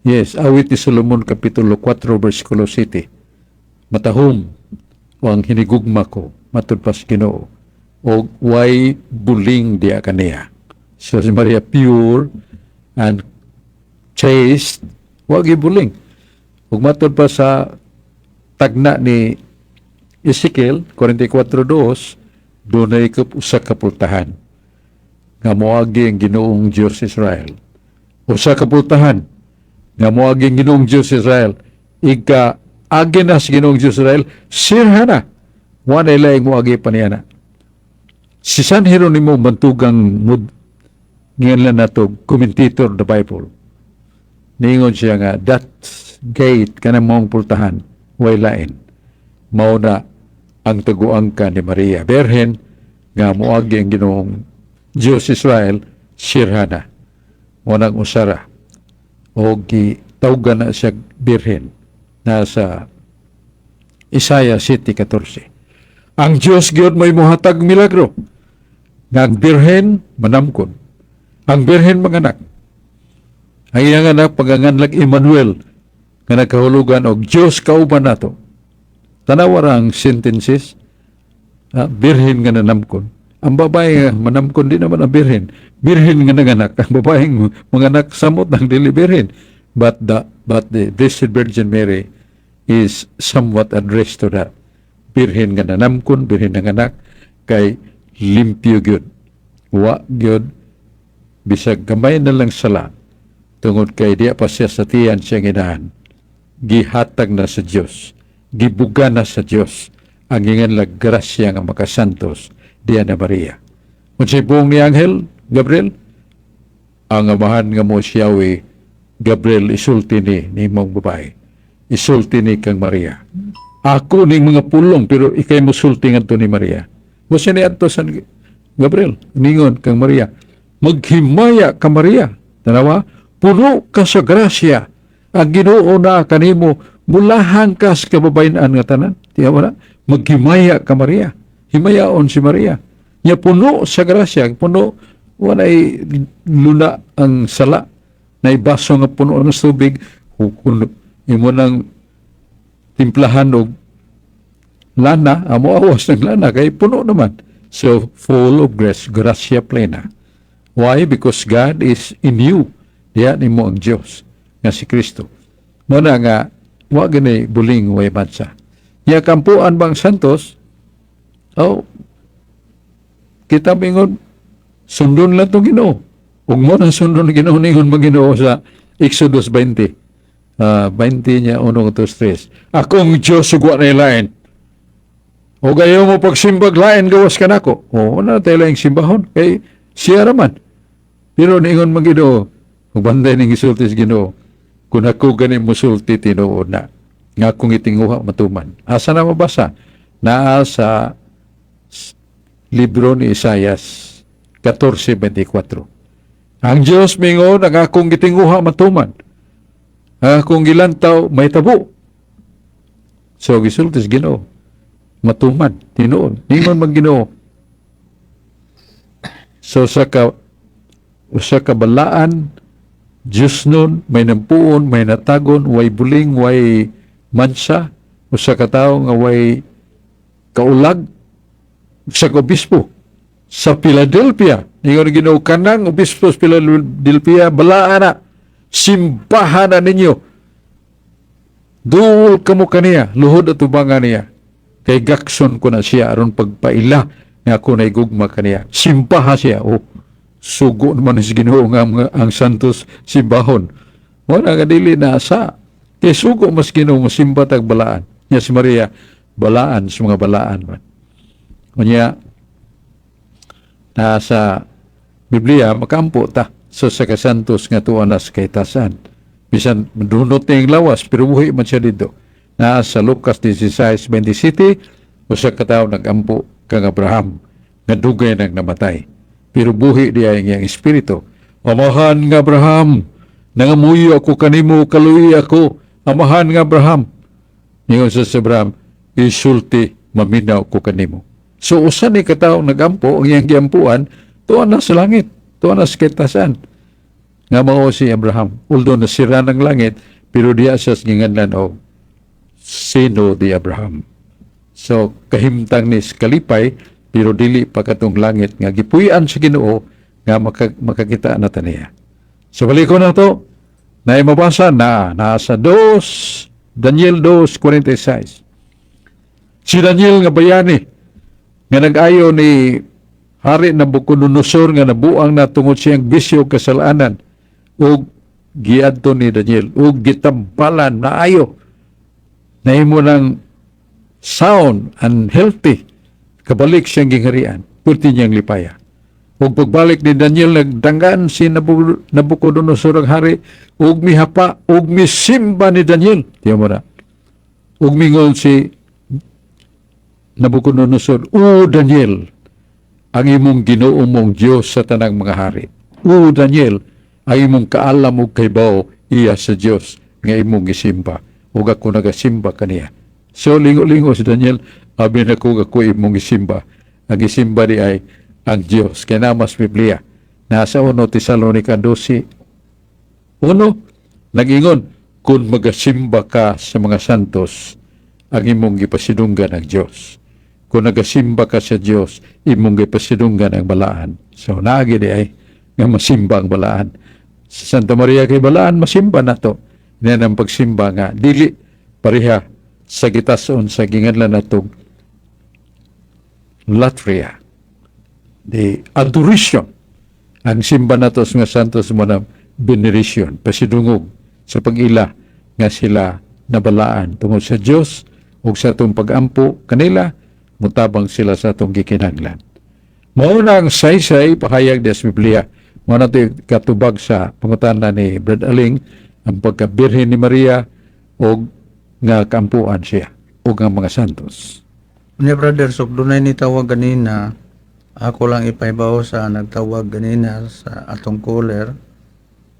Yes, Awit ni Solomon kapitulo 4 versikulo 7. Matahom o ang hinigugma ko matud pa sa Ginoo og way buling diha kaniya. So si Maria pure and chaste, wa buling. Ug matud pa sa tagna ni Ezekiel 44:2, dunay usa ka pultahan nga moagi ang Ginoong Dios Israel. Usa ka pultahan nga moagi ang Ginoong Dios Israel. Ika agi na sa Ginoong Dios Israel, sirha na. Wa na laing moagi pa niya na. Si San Jeronimo Bantugang mud ngayon lang nato commentator of the Bible. Ningon siya nga that gate, kanang maong pultahan, way lain. Mao na ang taguang ka ni Maria Berhen nga moagi ang Ginoong Dios Israel, sirha na. Mao nang usara o gitawgan na siya birhen nasa Isaiah 7:14. Ang Dios gyud may mohatag milagro nga ang birhen manamkon. Ang birhen manganak. Ang iyang anak paganganlag Emmanuel nga nagkahulugan og Dios kauban nato. Tanawa ra ang sentences. Birhen nga nanamkon. Ang babae nga manamkon di naman ang birhen. Birhen nga nanganak. Ang babaeng manganak samot ng dili birhen. But the Blessed Virgin Mary is somewhat addressed to that. Birhen nga nanamkon, birhen nga anak kay limpyo gyud. Wa gyud bisag gamay na lang sala tungod kay diya pa siya sa tiyan siyang inahan. Gihatag na sa Dios. Gibuga na sa Dios ang inganlag grasya nga makasantos diya na Maria. Unsay buong ni Anghel Gabriel? Ang amahan nga mo siyawi Gabriel, isulti ni nimong babae. Isulti ni kang Maria. Ako ning mga pulong pero ikay musulti ngadto ni Maria. Mo siya ni adto sa Gabriel. Ningon kang Maria. Maghimaya ka, Maria. Tanawa, puno ka sa grasya. Ang Ginoo na kanimo, mulahan ka sa kababayen-an nga tanan. Tiya wala? Maghimaya ka, Maria. Himayaon si Maria. Nya puno sa grasya, puno, walay luna ang sala. Naibaso nga puno ng tubig, kung imo nang timplahan og lana, amo awas ng lana kay puno naman. So full of grace, gracia plena. Why? Because God is in you. Diya nimo ang Dios nga si Kristo. Mao na nga wa gani buling, way mansa. Nya kampuan bang santos? Oh, kita mingon sundon lang tong Ginoo. Ug mo na sundon ng Ginoo, ningon man Ginoo sa Exodus 20. 20 niya 1 2 3. Akong Dios ug wa nay lain. O gayo mo pagsimbag lain gawas kanako. O na tayo laing simbahon kay siya raman. Pero ningon man Ginoo, ug banday ning gisulti sa Ginoo, kung ako gani musulti tinuod na nga akong itinguha matuman. Asa na mabasa? Naa sa Libro ni Isayas 14:24. Ang Diyos mingon, "Ang akong gitinguha matuman. Ang akong gilantaw mahitabo." So gisulti sa Ginoo, matuman, tinuod. Ningon man Ginoo. So sa ka usa ka balaan Diyos nun, may nampuon, may natagon, way buling, way mansa, usa ka tawo nga way kaulag, usa ka obispo sa Philadelphia. Ningon ang Ginoo, kanang obispo sa Philadelphia, balaan na, simbahan na ninyo. Duol kamo kaniya, luhod at tubangan niya. Kay gakson ko na siya aron pagpaila nga ako na gugma kaniya. Simbaha siya. Oh, sugo naman si Ginoo nga mga, ang santos simbahon. Wala nga dili na sa. Kay sugo mas Ginoo mosimba tag balaan. Nya si Maria, balaan sa mga balaan man. Unya, nasa Biblia, makampo ta sa kasantos nga tuwa na sa kahitasan. Bisan madunot niya ang lawas, pero buhi man siya dito. Na sa Lucas 16:27, usa ka tawo nagampo kang Abraham, nga dugay nang namatay. Pero buhi diya ang iyang espiritu. "Amahan nga Abraham, nangamuyo ako kanimo, kaluoyi ako, Amahan nga Abraham." Ningon sa si Abraham, "Isulti, maminaw ko kanimo." So usa ni katawo nagampo, ang iyang giampuan, tuwa na sa langit, tuwa na sa kahitasan. Nga mao si Abraham, although nasira ng langit, pero diya siya sa ginganlan og sino di Abraham. So kahimtang ni sa kalipay, pero dili pa katong langit nga gipuy-an sa Ginoo nga makakita na ta niya. So balik ko na to, na mabasa na nasa 2 Daniel 2:46. Si Daniel nga bayani nga nag-ayo ni Hari Nabucodonosor nga nabuang na tungod siyang bisyo ug kasalanan, ug giadto ni Daniel ug gitambalan naayo, nahimo ng sound and healthy, kabalik siyang gingharian, pulti niyang lipaya. Ug pagbalik ni Daniel, nagdanggan si Nabucodonosor ang hari ug mihapa ug misimba ni Daniel. Tiyo mo na. Ug mingon si Nabucodonosor, "O Daniel, ang imong Ginoo mong Dios sa tanang mga hari. O Daniel, ang imong kaalam ug kaybaw iya sa Dios nga imong gisimba. Ug ako nagasimba kaniya." So lingo-lingo si Daniel, "Abi na ko ako imong gisimba." Ang gisimba di ay ang Dios. Kaya namas Biblia. Nasa 1 Tesalonica 12:1, nagingon, kung magasimba ka sa mga santos, ang imong gipasidunggan ang Dios. Kung nagasimba ka sa Dios, imong gipasidunggan ang balaan. So naagi di ay nga masimba ang balaan. Sa Santa Maria kay balaan, masimba na to. Yan ang pagsimba nga dili pareha sa gitason sa ginganlan natong latria. The adoration. Ang simba nato sa mga santos mo na veneration, pasidungog sa pag-ila nga sila nabalaan tungod sa Dios ug sa atong pag-ampo kanila, mutabang sila sa atong gikinahanglan. Mao na ang saysay pahayag sa Biblia. Mao na ito katubag sa pangutana ni Brad Aling, ang pagkabirhen ni Maria o nga kaampuan siya o ang mga santos. Unya, brother, so dunay ni tawag ganina, ako lang ipahibaw sa nagtawag ganina sa atong caller.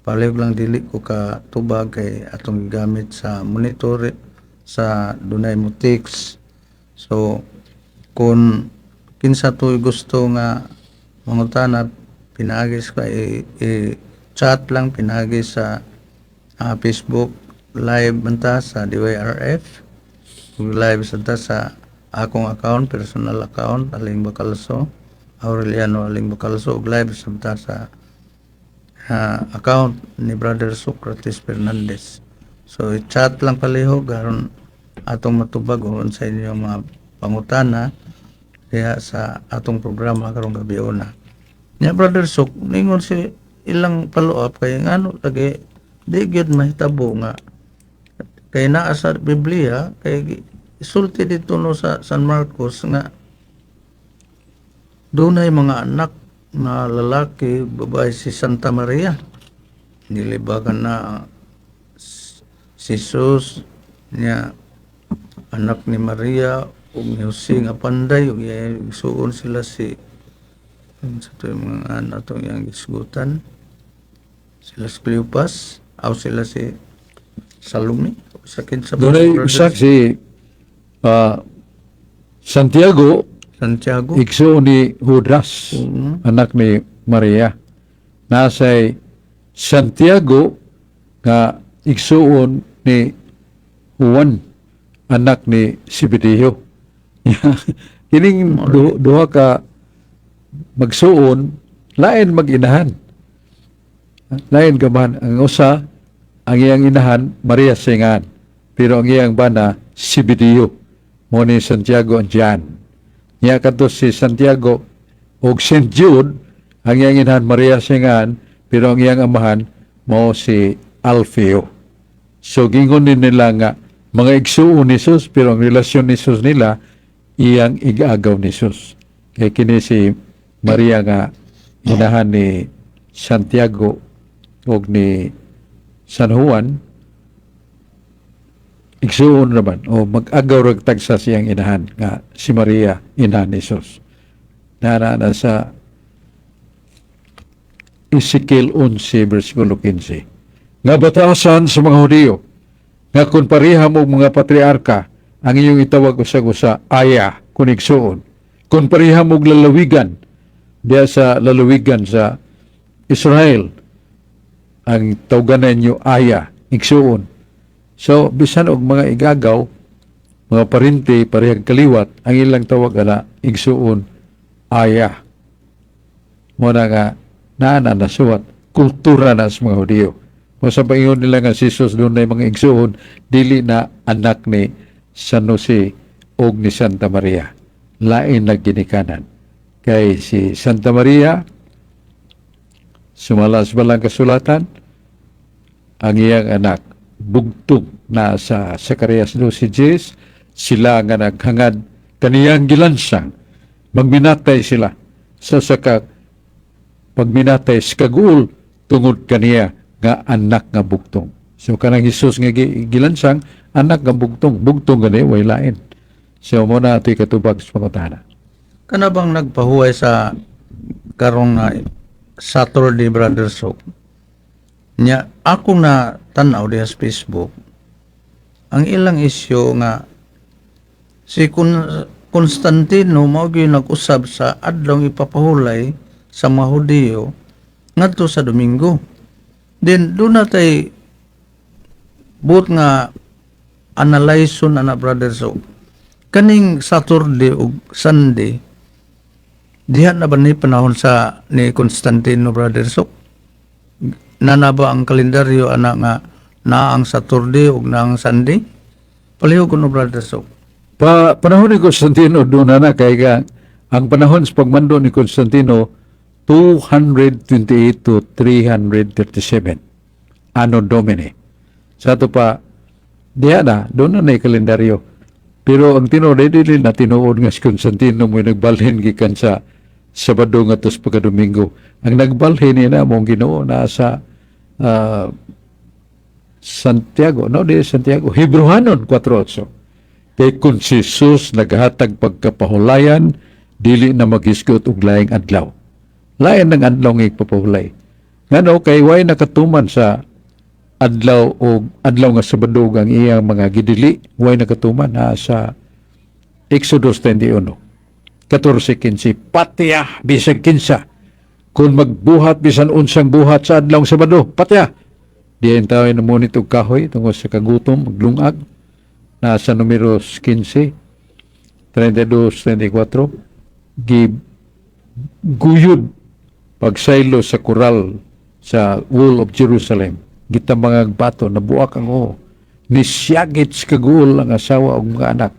Palihog lang dili ko ka tubag kay atong gigamit sa monitor sa dunay mo text. So kung kinsa to'y gusto nga mangutana, pinaagi sa i-chat lang pinaagi sa Facebook live banta sa DYRF ug live sa ta sa akong account, personal account, Aling Bacalso, Aureliano Aling Bacalso, ug live sa ta sa account ni Brother Socrates Fernandez. So i-chat lang palihog aron atong matubag sa inyong mga pangutana diha sa atong programa karong gabi una. Nya, Brother Sok, ningon si ilang follow up kay ngano lagi di gyud mahitabo nga kay naa sa Biblia, kay isulti dito no sa San Marcos nga dunay mga anak nga lalaki, babae si Santa Maria. Nilibagan na si Jesus niya anak ni Maria. Ug ni Jose nga panday ug iyang igsuon sila si sa to yung mga anak atong iyang gisgutan, sila si Cleopas aw sila si Salome, sa kinsa pa, Dunay brothers? usa si Santiago, Santiago. Igsoon ni Judas, anak ni Maria. Nasay Santiago nga igsuon ni Juan, anak ni Zebedeo. Kining duha ka magsuon, lain mag-inahan. Lain ka man ang usa, ang iyang inahan Maria Singan, pero ang iyang bana Zebedeo. Mo ni Santiago and John. Niya kadto si Santiago ug St. Jude, ang iyang inahan Maria Singan, pero ang iyang amahan mao si Alfeo. So gingon din nila nga mga igsuon ni Jesus, pero ang relasyon ni Jesus nila iyang igagaw ni Jesus. Kay kini si Maria nga inahan ni Santiago ug ni San Juan, igsuon naman o mag-agaw rag tagsa siyang inahan nga si Maria, inahan ni Jesus. Nara na sa Ezekiel 11 versikulo 15 nga batasan sa mga Hudiyo nga kung pareha mo mga patriarka ang iyong itawag usag-usa aya kung igsuon, kung pareha mo og lalawigan, diya sa lalawigan sa Israel ang tawganan nyo aya igsuon. So bisan og mga igagaw, mga parente, parehag kaliwat, ang ilang tawag ana igsuon aya. Mo na nga naa na nasuwat kultura na sa mga Hudiyo. Mo sa paingon nila nga si Jesus dunay mga igsuon, dili na anak ni San Jose og ni Santa Maria. Lain na ginikanan. Kay si Santa Maria, sumala sa balang kasulatan, ang iyang anak bugtong na sa Zacarias 12:10, sila nga naghangad kaniyang gilansang, magminatay sila sa saka pagminatay sa kaguol tungod kaniya nga anak nga bugtong. So kanang Hesus nga gilansang anak nga bugtong, bugtong gani, way lain. So mo na ato'y katubag sa pangutana. Kana bang nagpahuway sa karong na Saturday, brother? So nya ako na tan-aw diha sa Facebook ang ilang isyu nga si Constantino mao gyud nag-usab sa adlaw ipapahulay sa mga Hudiyo ngadto sa Domingo. Then doon na tay buot nga analyze ana, brother. So kaning Saturday ug Sunday, diha na ba ni panahon sa ni Constantino, brother? So nana ba ang kalendaryo ana nga naa ang Saturday ug naa ang Sunday? Palihog kuno, brother. So Pa panahon ni Constantino doon na na kay ka, ang panahon sa pagmando ni Constantino 228 to 337 Anno Domini. Sa ato pa diha na doon na na kalendaryo. Pero ang tinuod ay dili na tinuod nga si Constantino mo nagbalhin gikan sa Sabado ngadto sa pagka-Domingo. Ang nagbalhin ni na mong Ginoo na sa Santiago, no, di Santiago, Hebrehanon 4:8. Kay kung si Jesus naghatag pagkapahulayan, dili na maghisgot og laing adlaw. Lain ng adlaw nga ipapahulay. Ngano kay way nakatuman sa adlaw o adlaw nga Sabado ang iyang mga gidili, way nakatuman ha sa Exodus 21. 14:15, patya bisag kinsa kung magbuhat bisan unsang buhat sa adlaw Sabado, patya. Diyan tayo namunit og kahoy tungod sa kagutom, maglungag. Nasa Numeros 15, 32, 34, gi guyod pagsaylo sa kural sa wall of Jerusalem. Gita mga bato, nabuak ang oo. Nisyagit sa kaguol ang asawa ug mga anak.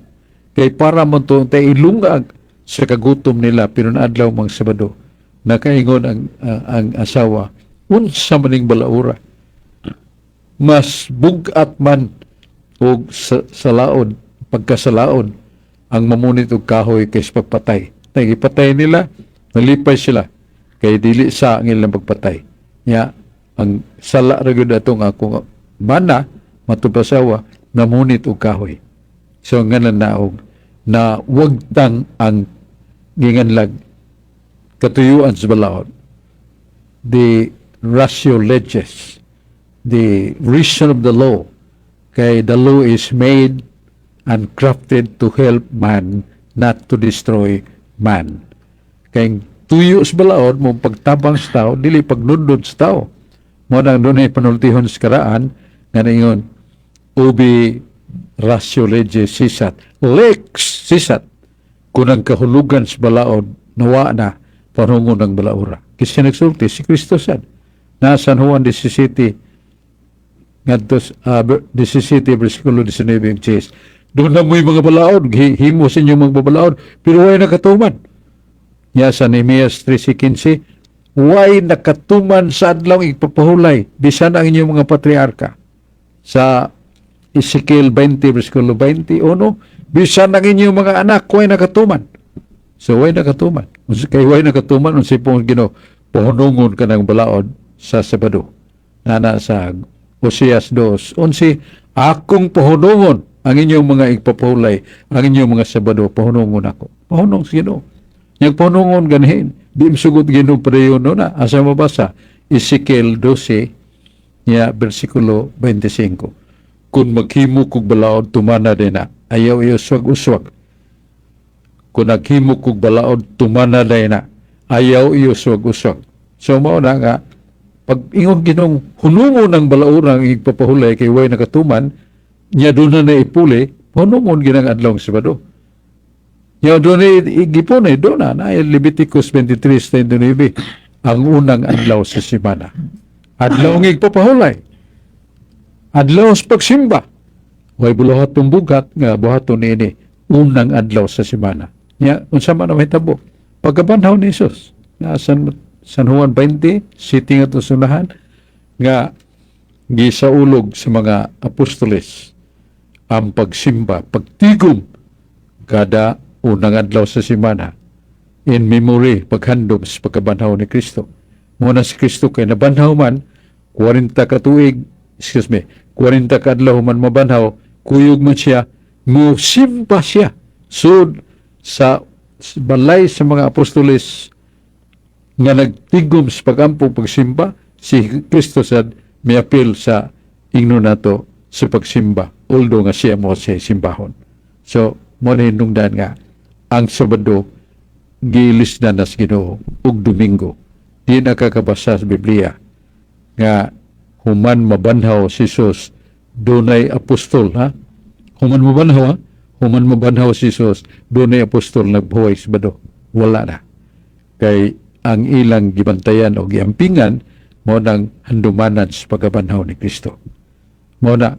Kay para mo to, tay ilungag sa kagutom nila, pero naadlaw mang Sabado. Nakaingon ang asawa, "Unsa maning balaura? Mas bugat man og sa, salaon, pagkasalaon ang mamunit og kahoy kaysa pagpatay." Tay gipatay nila, nalipay sila kay dili sa ang ilang pagpatay. Nya ang sala ra gyud atong akong bana matod asawa namunit og kahoy. So ngalan na og Na wagtang ang ginganlag katuyuan sa balaod, the ratio legis, the reason of the law, kay the law is made and crafted to help man, not to destroy man. Kay ang tuyo sa balaod mo pagtabang sa tao, dili pagnundod sa tao. Mo nang dunay panultihon sa karaan nga ningon, "Ubi ratio legis cessat, lex cessat." Kung ang kahulugan sa balaod nawa na, panungon ng balaura. Kasi nagsulti si Kristo sad na San Juan 17 ngadto 17 bersikulo 19 ug 10, doon na mo'y mga balaod, himo sa inyong mga balaod, pero way nakatuman. Nya sa Nehemias 13:15, way nakatuman sa adlaw igpapahulay bisan ang inyong mga patriarka. Sa Ezekiel 20 bersikulo 21, bisan ang inyong mga anak, way nakatuman. So way nakatuman. Kay way nakatuman, unsay pong Ginoo? Pohunungon ka ng balaod sa Sabado. Nana sa Oseas 2:11, akong pohunungon ang inyong mga igpapahulay, ang inyong mga Sabado, pohunungon ako. Pohunong sa Ginoo. Yang pohunungon ganhin, di msugot Ginoo padayon no na. Asa mabasa? Ezekiel 12, niya bersikulo 25. Kung maghimo kog balaod, tumana din na. Ayaw iyo uswag-uswag. Kung naghimo kog balaod, tumana day na. Ayaw iyo uswag-uswag. So mao na nga pag ingon Ginoong hunungon ang balaurang igpapahulay kay way nakatuman niya, doon na ipuli, hunungon ginang adlaw Sabado. Nya doon na igipon eh, doon na, na Leviticus 23:39, ang unang adlaw sa semana. Adlaw ng igpapahulay. Adlaw sa pagsimba. Way buluhatong bugat nga buhaton niini unang adlaw sa semana. Nya unsa man ang mahitabo? Pagkabanhaw ni Jesus na San Juan 20, sitting at sunahan nga gisaulog sa mga apostoles ang pagsimba, pagtigom kada unang adlaw sa semana in memory, paghandom sa pagkabanhaw ni Kristo. Muna si Kristo kay nabanhaw man 40 ka tuig, excuse me, 40 ka adlaw man mabanhaw, kuyog man siya, musimba siya. Sud sa balay sa mga apostoles nga nagtigom sa pagampo, pagsimba, si Kristo sad miapil sa ingno nato sa pagsimba, although nga siya mo siya simbahon. So mo na hinungdan nga ang Sabado gilisdan na sa Ginoo ug Domingo. Di nakakabasa sa Biblia nga human mabanhaw si Jesus dunay apostol, ha, human mabanhaw, ha, human mabanhaw si Jesus dunay apostol nagbuhay Sabado. Wala na, kay ang ilang gibantayan o giampingan mo nang handumanan sa pagkabanhaw ni Kristo. Mo na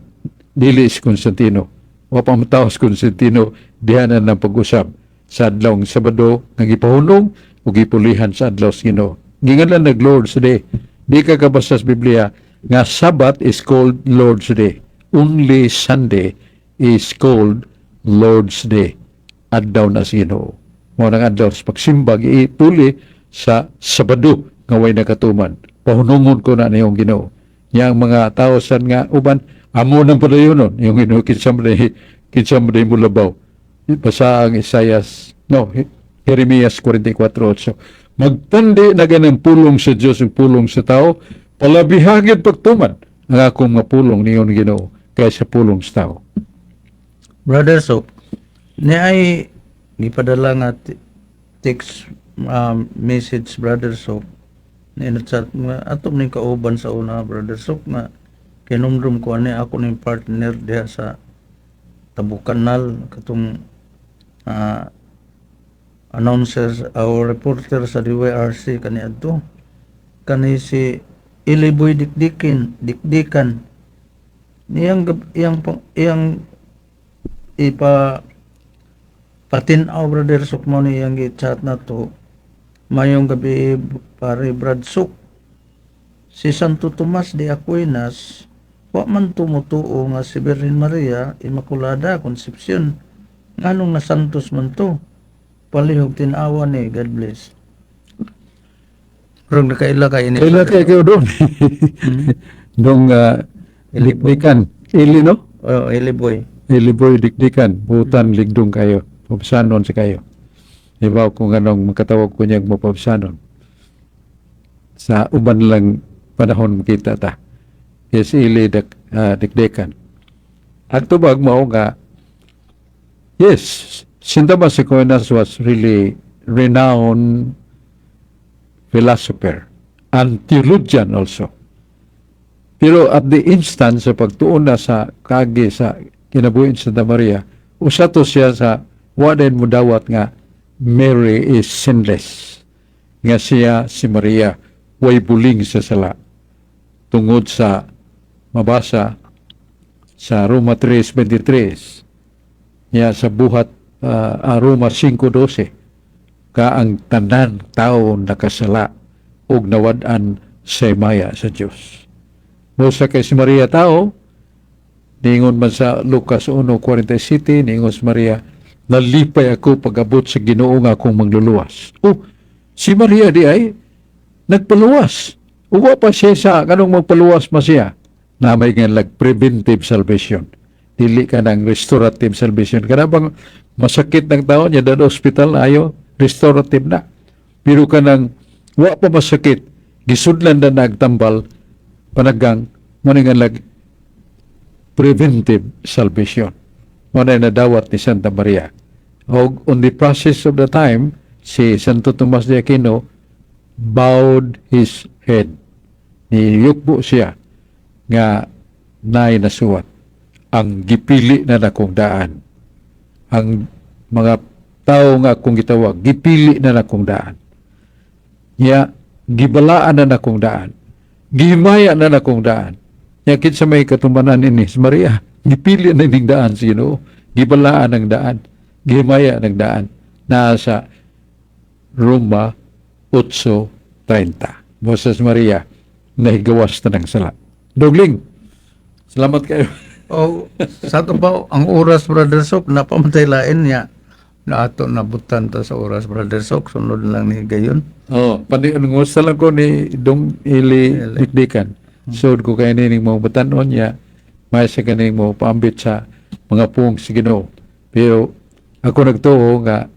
dili si Constantino. Wa pa mataw si Constantino diha na ng pag-usab sa adlaw ng Sabado nga gipahunong o gipulihan sa adlaw sa Ginoo. Gingan nag Lord's Day. Di ka kabasa sa Biblia nga Sabbath is called Lord's Day. Only Sunday is called Lord's Day. Adlaw na sa Ginoo. Mao nang adlaw sa pagsimba giipuli sa Sabado nga way nakatuman. Pahunungon ko na niyong Ginoo. Yang mga tao san nga uban amo nang padayonon yung Ginoo, kinsa man day mo labaw. Basa ang Isaias, no, Jeremias 44:8. Magtandi na ganang pulong sa Dios ug pulong sa tao, palabihagid pagtuman ang akong mga pulong niyon Ginoo kaysa pulong sa tao. Brother, so ni ay gipadala nga text message, Brother Sok, ni chat nga ato ning kauban sa una, Brother Sok, nga kinumdum ko ani ako ning partner diha sa Tabukanal, katong announcer o reporter sa DYRC kani adto, kani si Iliboy Dikdikin Dikdikan. Niyang iyang ipa patin-aw, Brother Sok, mo ni iyang gi-chat na to: "Mayong gabi, pare Brad Sok. Si Santo Tomas de Aquinas wa man tumutuo nga si Virgen Maria Immaculada Concepcion. Nganong nasantos man to? Palihog tin-awa ni. God bless." Rong nakaila kay ini. Kaila kay kayo doon. Dong dikdikan. Ili, no? Oh, Iliboy. Iliboy Dikdikan. Butan ligdong kayo. Pabsanon sa kayo. Ibaw kung anong makatawag ko niyang mapabsanon. Sa uban lang panahon makita ta. Yes, ili dikdekan. Ang tubag mao nga, yes, Saint Thomas Aquinas was really renowned philosopher and theologian also. Pero at the instant sa pagtuon na sa kagi sa kinabuhi sa Santa Maria, usa to siya sa wa din mo dawat nga Mary is sinless. Nga siya si Maria way buling sa sala. Tungod sa mabasa sa Roma 3:23 niya sa buhat Roma 5:12 ka ang tanan tao nakasala ug nawad-an sa himaya sa Dios. Busa kay si Maria tao, niingon man sa Lucas 1:47, niingon si Maria, "Nalipay ako pag-abot sa Ginoo nga akong mangluluwas." Oh, si Maria di ay nagpaluwas. Uwa pa siya sa kanong magpaluwas ma siya. Na may nga lag preventive salvation. Dili ka ng restorative salvation. Kana bang masakit ng tao niya dado hospital ayo restorative na. Pero kanang wa pa masakit, gisudlan na nagtambal panagang mo nga lag preventive salvation. Mo na nadawat ni Santa Maria. Og on the process of the time, si Santo Tomas de Aquino bowed his head. Niyukbo siya nga naay nasuwat ang gipili na nakong daan. Ang mga tao nga akong gitawag, gipili na nakong daan. Nya, gibalaan na nakong daan. Gihimaya na nakong daan. Nya, kinsa may katumanan ini si Maria, gipili na ining daan sa Ginoo. Gibalaan ang daan. Gihimaya ng daan. Naa sa Roma 8:30. Boses Maria, nahigawas na ng sala. Dogling, salamat kayo. O sa ato pa ang oras, Brother Sok, napamatay lain niya na ato nabutan ta sa oras, Brother Sok, sunod lang ni gayon. Oh, pani ngusta lang ko ni Dong Ili Ili. Dikdikan. Sud ko kay nining mo batanon niya, may sa kaning mo paambit sa mga puong sa Ginoo. Pero ako nagtuo nga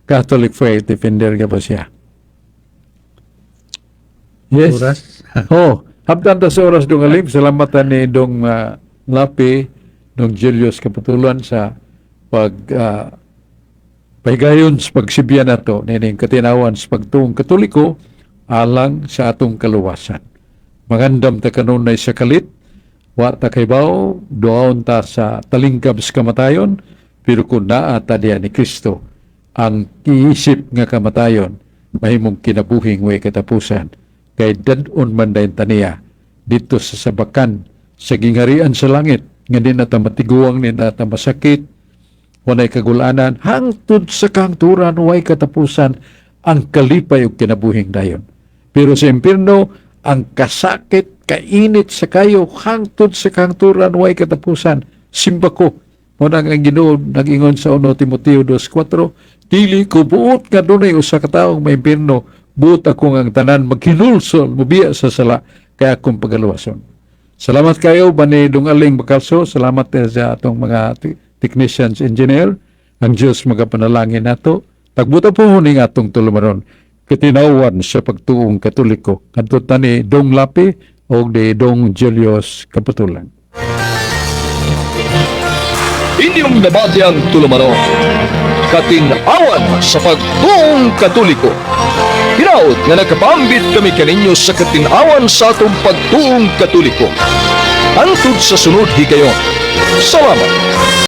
Catholic faith defender ka ba siya? Yes. Oras. Oh, habtan ta sa oras, Dong Alim. Salamat ta ni Dong Lapi, Dong Julius Kapatulan sa pag pahigayon sa pagsibya nato nining katinawan sa pagtuong Katoliko alang sa atong kaluwasan. Mangandam ta kanunay sa kalit, wa ta kaybaw, duaon ta sa talingkab sa kamatayon, pero kung naa ta diya ni Kristo, ang iisip nga kamatayon, mahimong kinabuhing way katapusan, kay dad-on man dayon taniya dito sa sabakan sa gingharian sa langit, nga di na ta matiguang, di na ta masakit, walay kagulanan, hangtod sa kahangturan, way katapusan ang kalipay ug kinabuhing dayon. Pero sa impierno, ang kasakit, kainit sa kayo, hangtod sa kahangturan, way katapusan. Simba ko. Mo nang ang Ginoo nag-ingon sa 1 Timoteo 2:4, "Dili ko buot nga dunay usa ka taong maimpierno, buot ako nga ang tanan maghinulsol, mubiya sa sala kay akong pagaluwason." Salamat kayo bani Dong Aling Bakalso, salamat sa atong mga technicians, engineer. Ang Diyos magapanalangin nato. Tagbuta po ning atong tulumanon, katinawan sa pagtuong Katoliko. Ngadto ta ni Dong Lapi o ni Dong Julius Kaputulan. Inyong nabati ang tulumanon, Katinawan sa pagtuong Katoliko. Hinaot nga nakapaambit kami kaninyo sa katinawan sa atong pagtuong Katoliko. Hangtod sa sunod higayon. Salamat.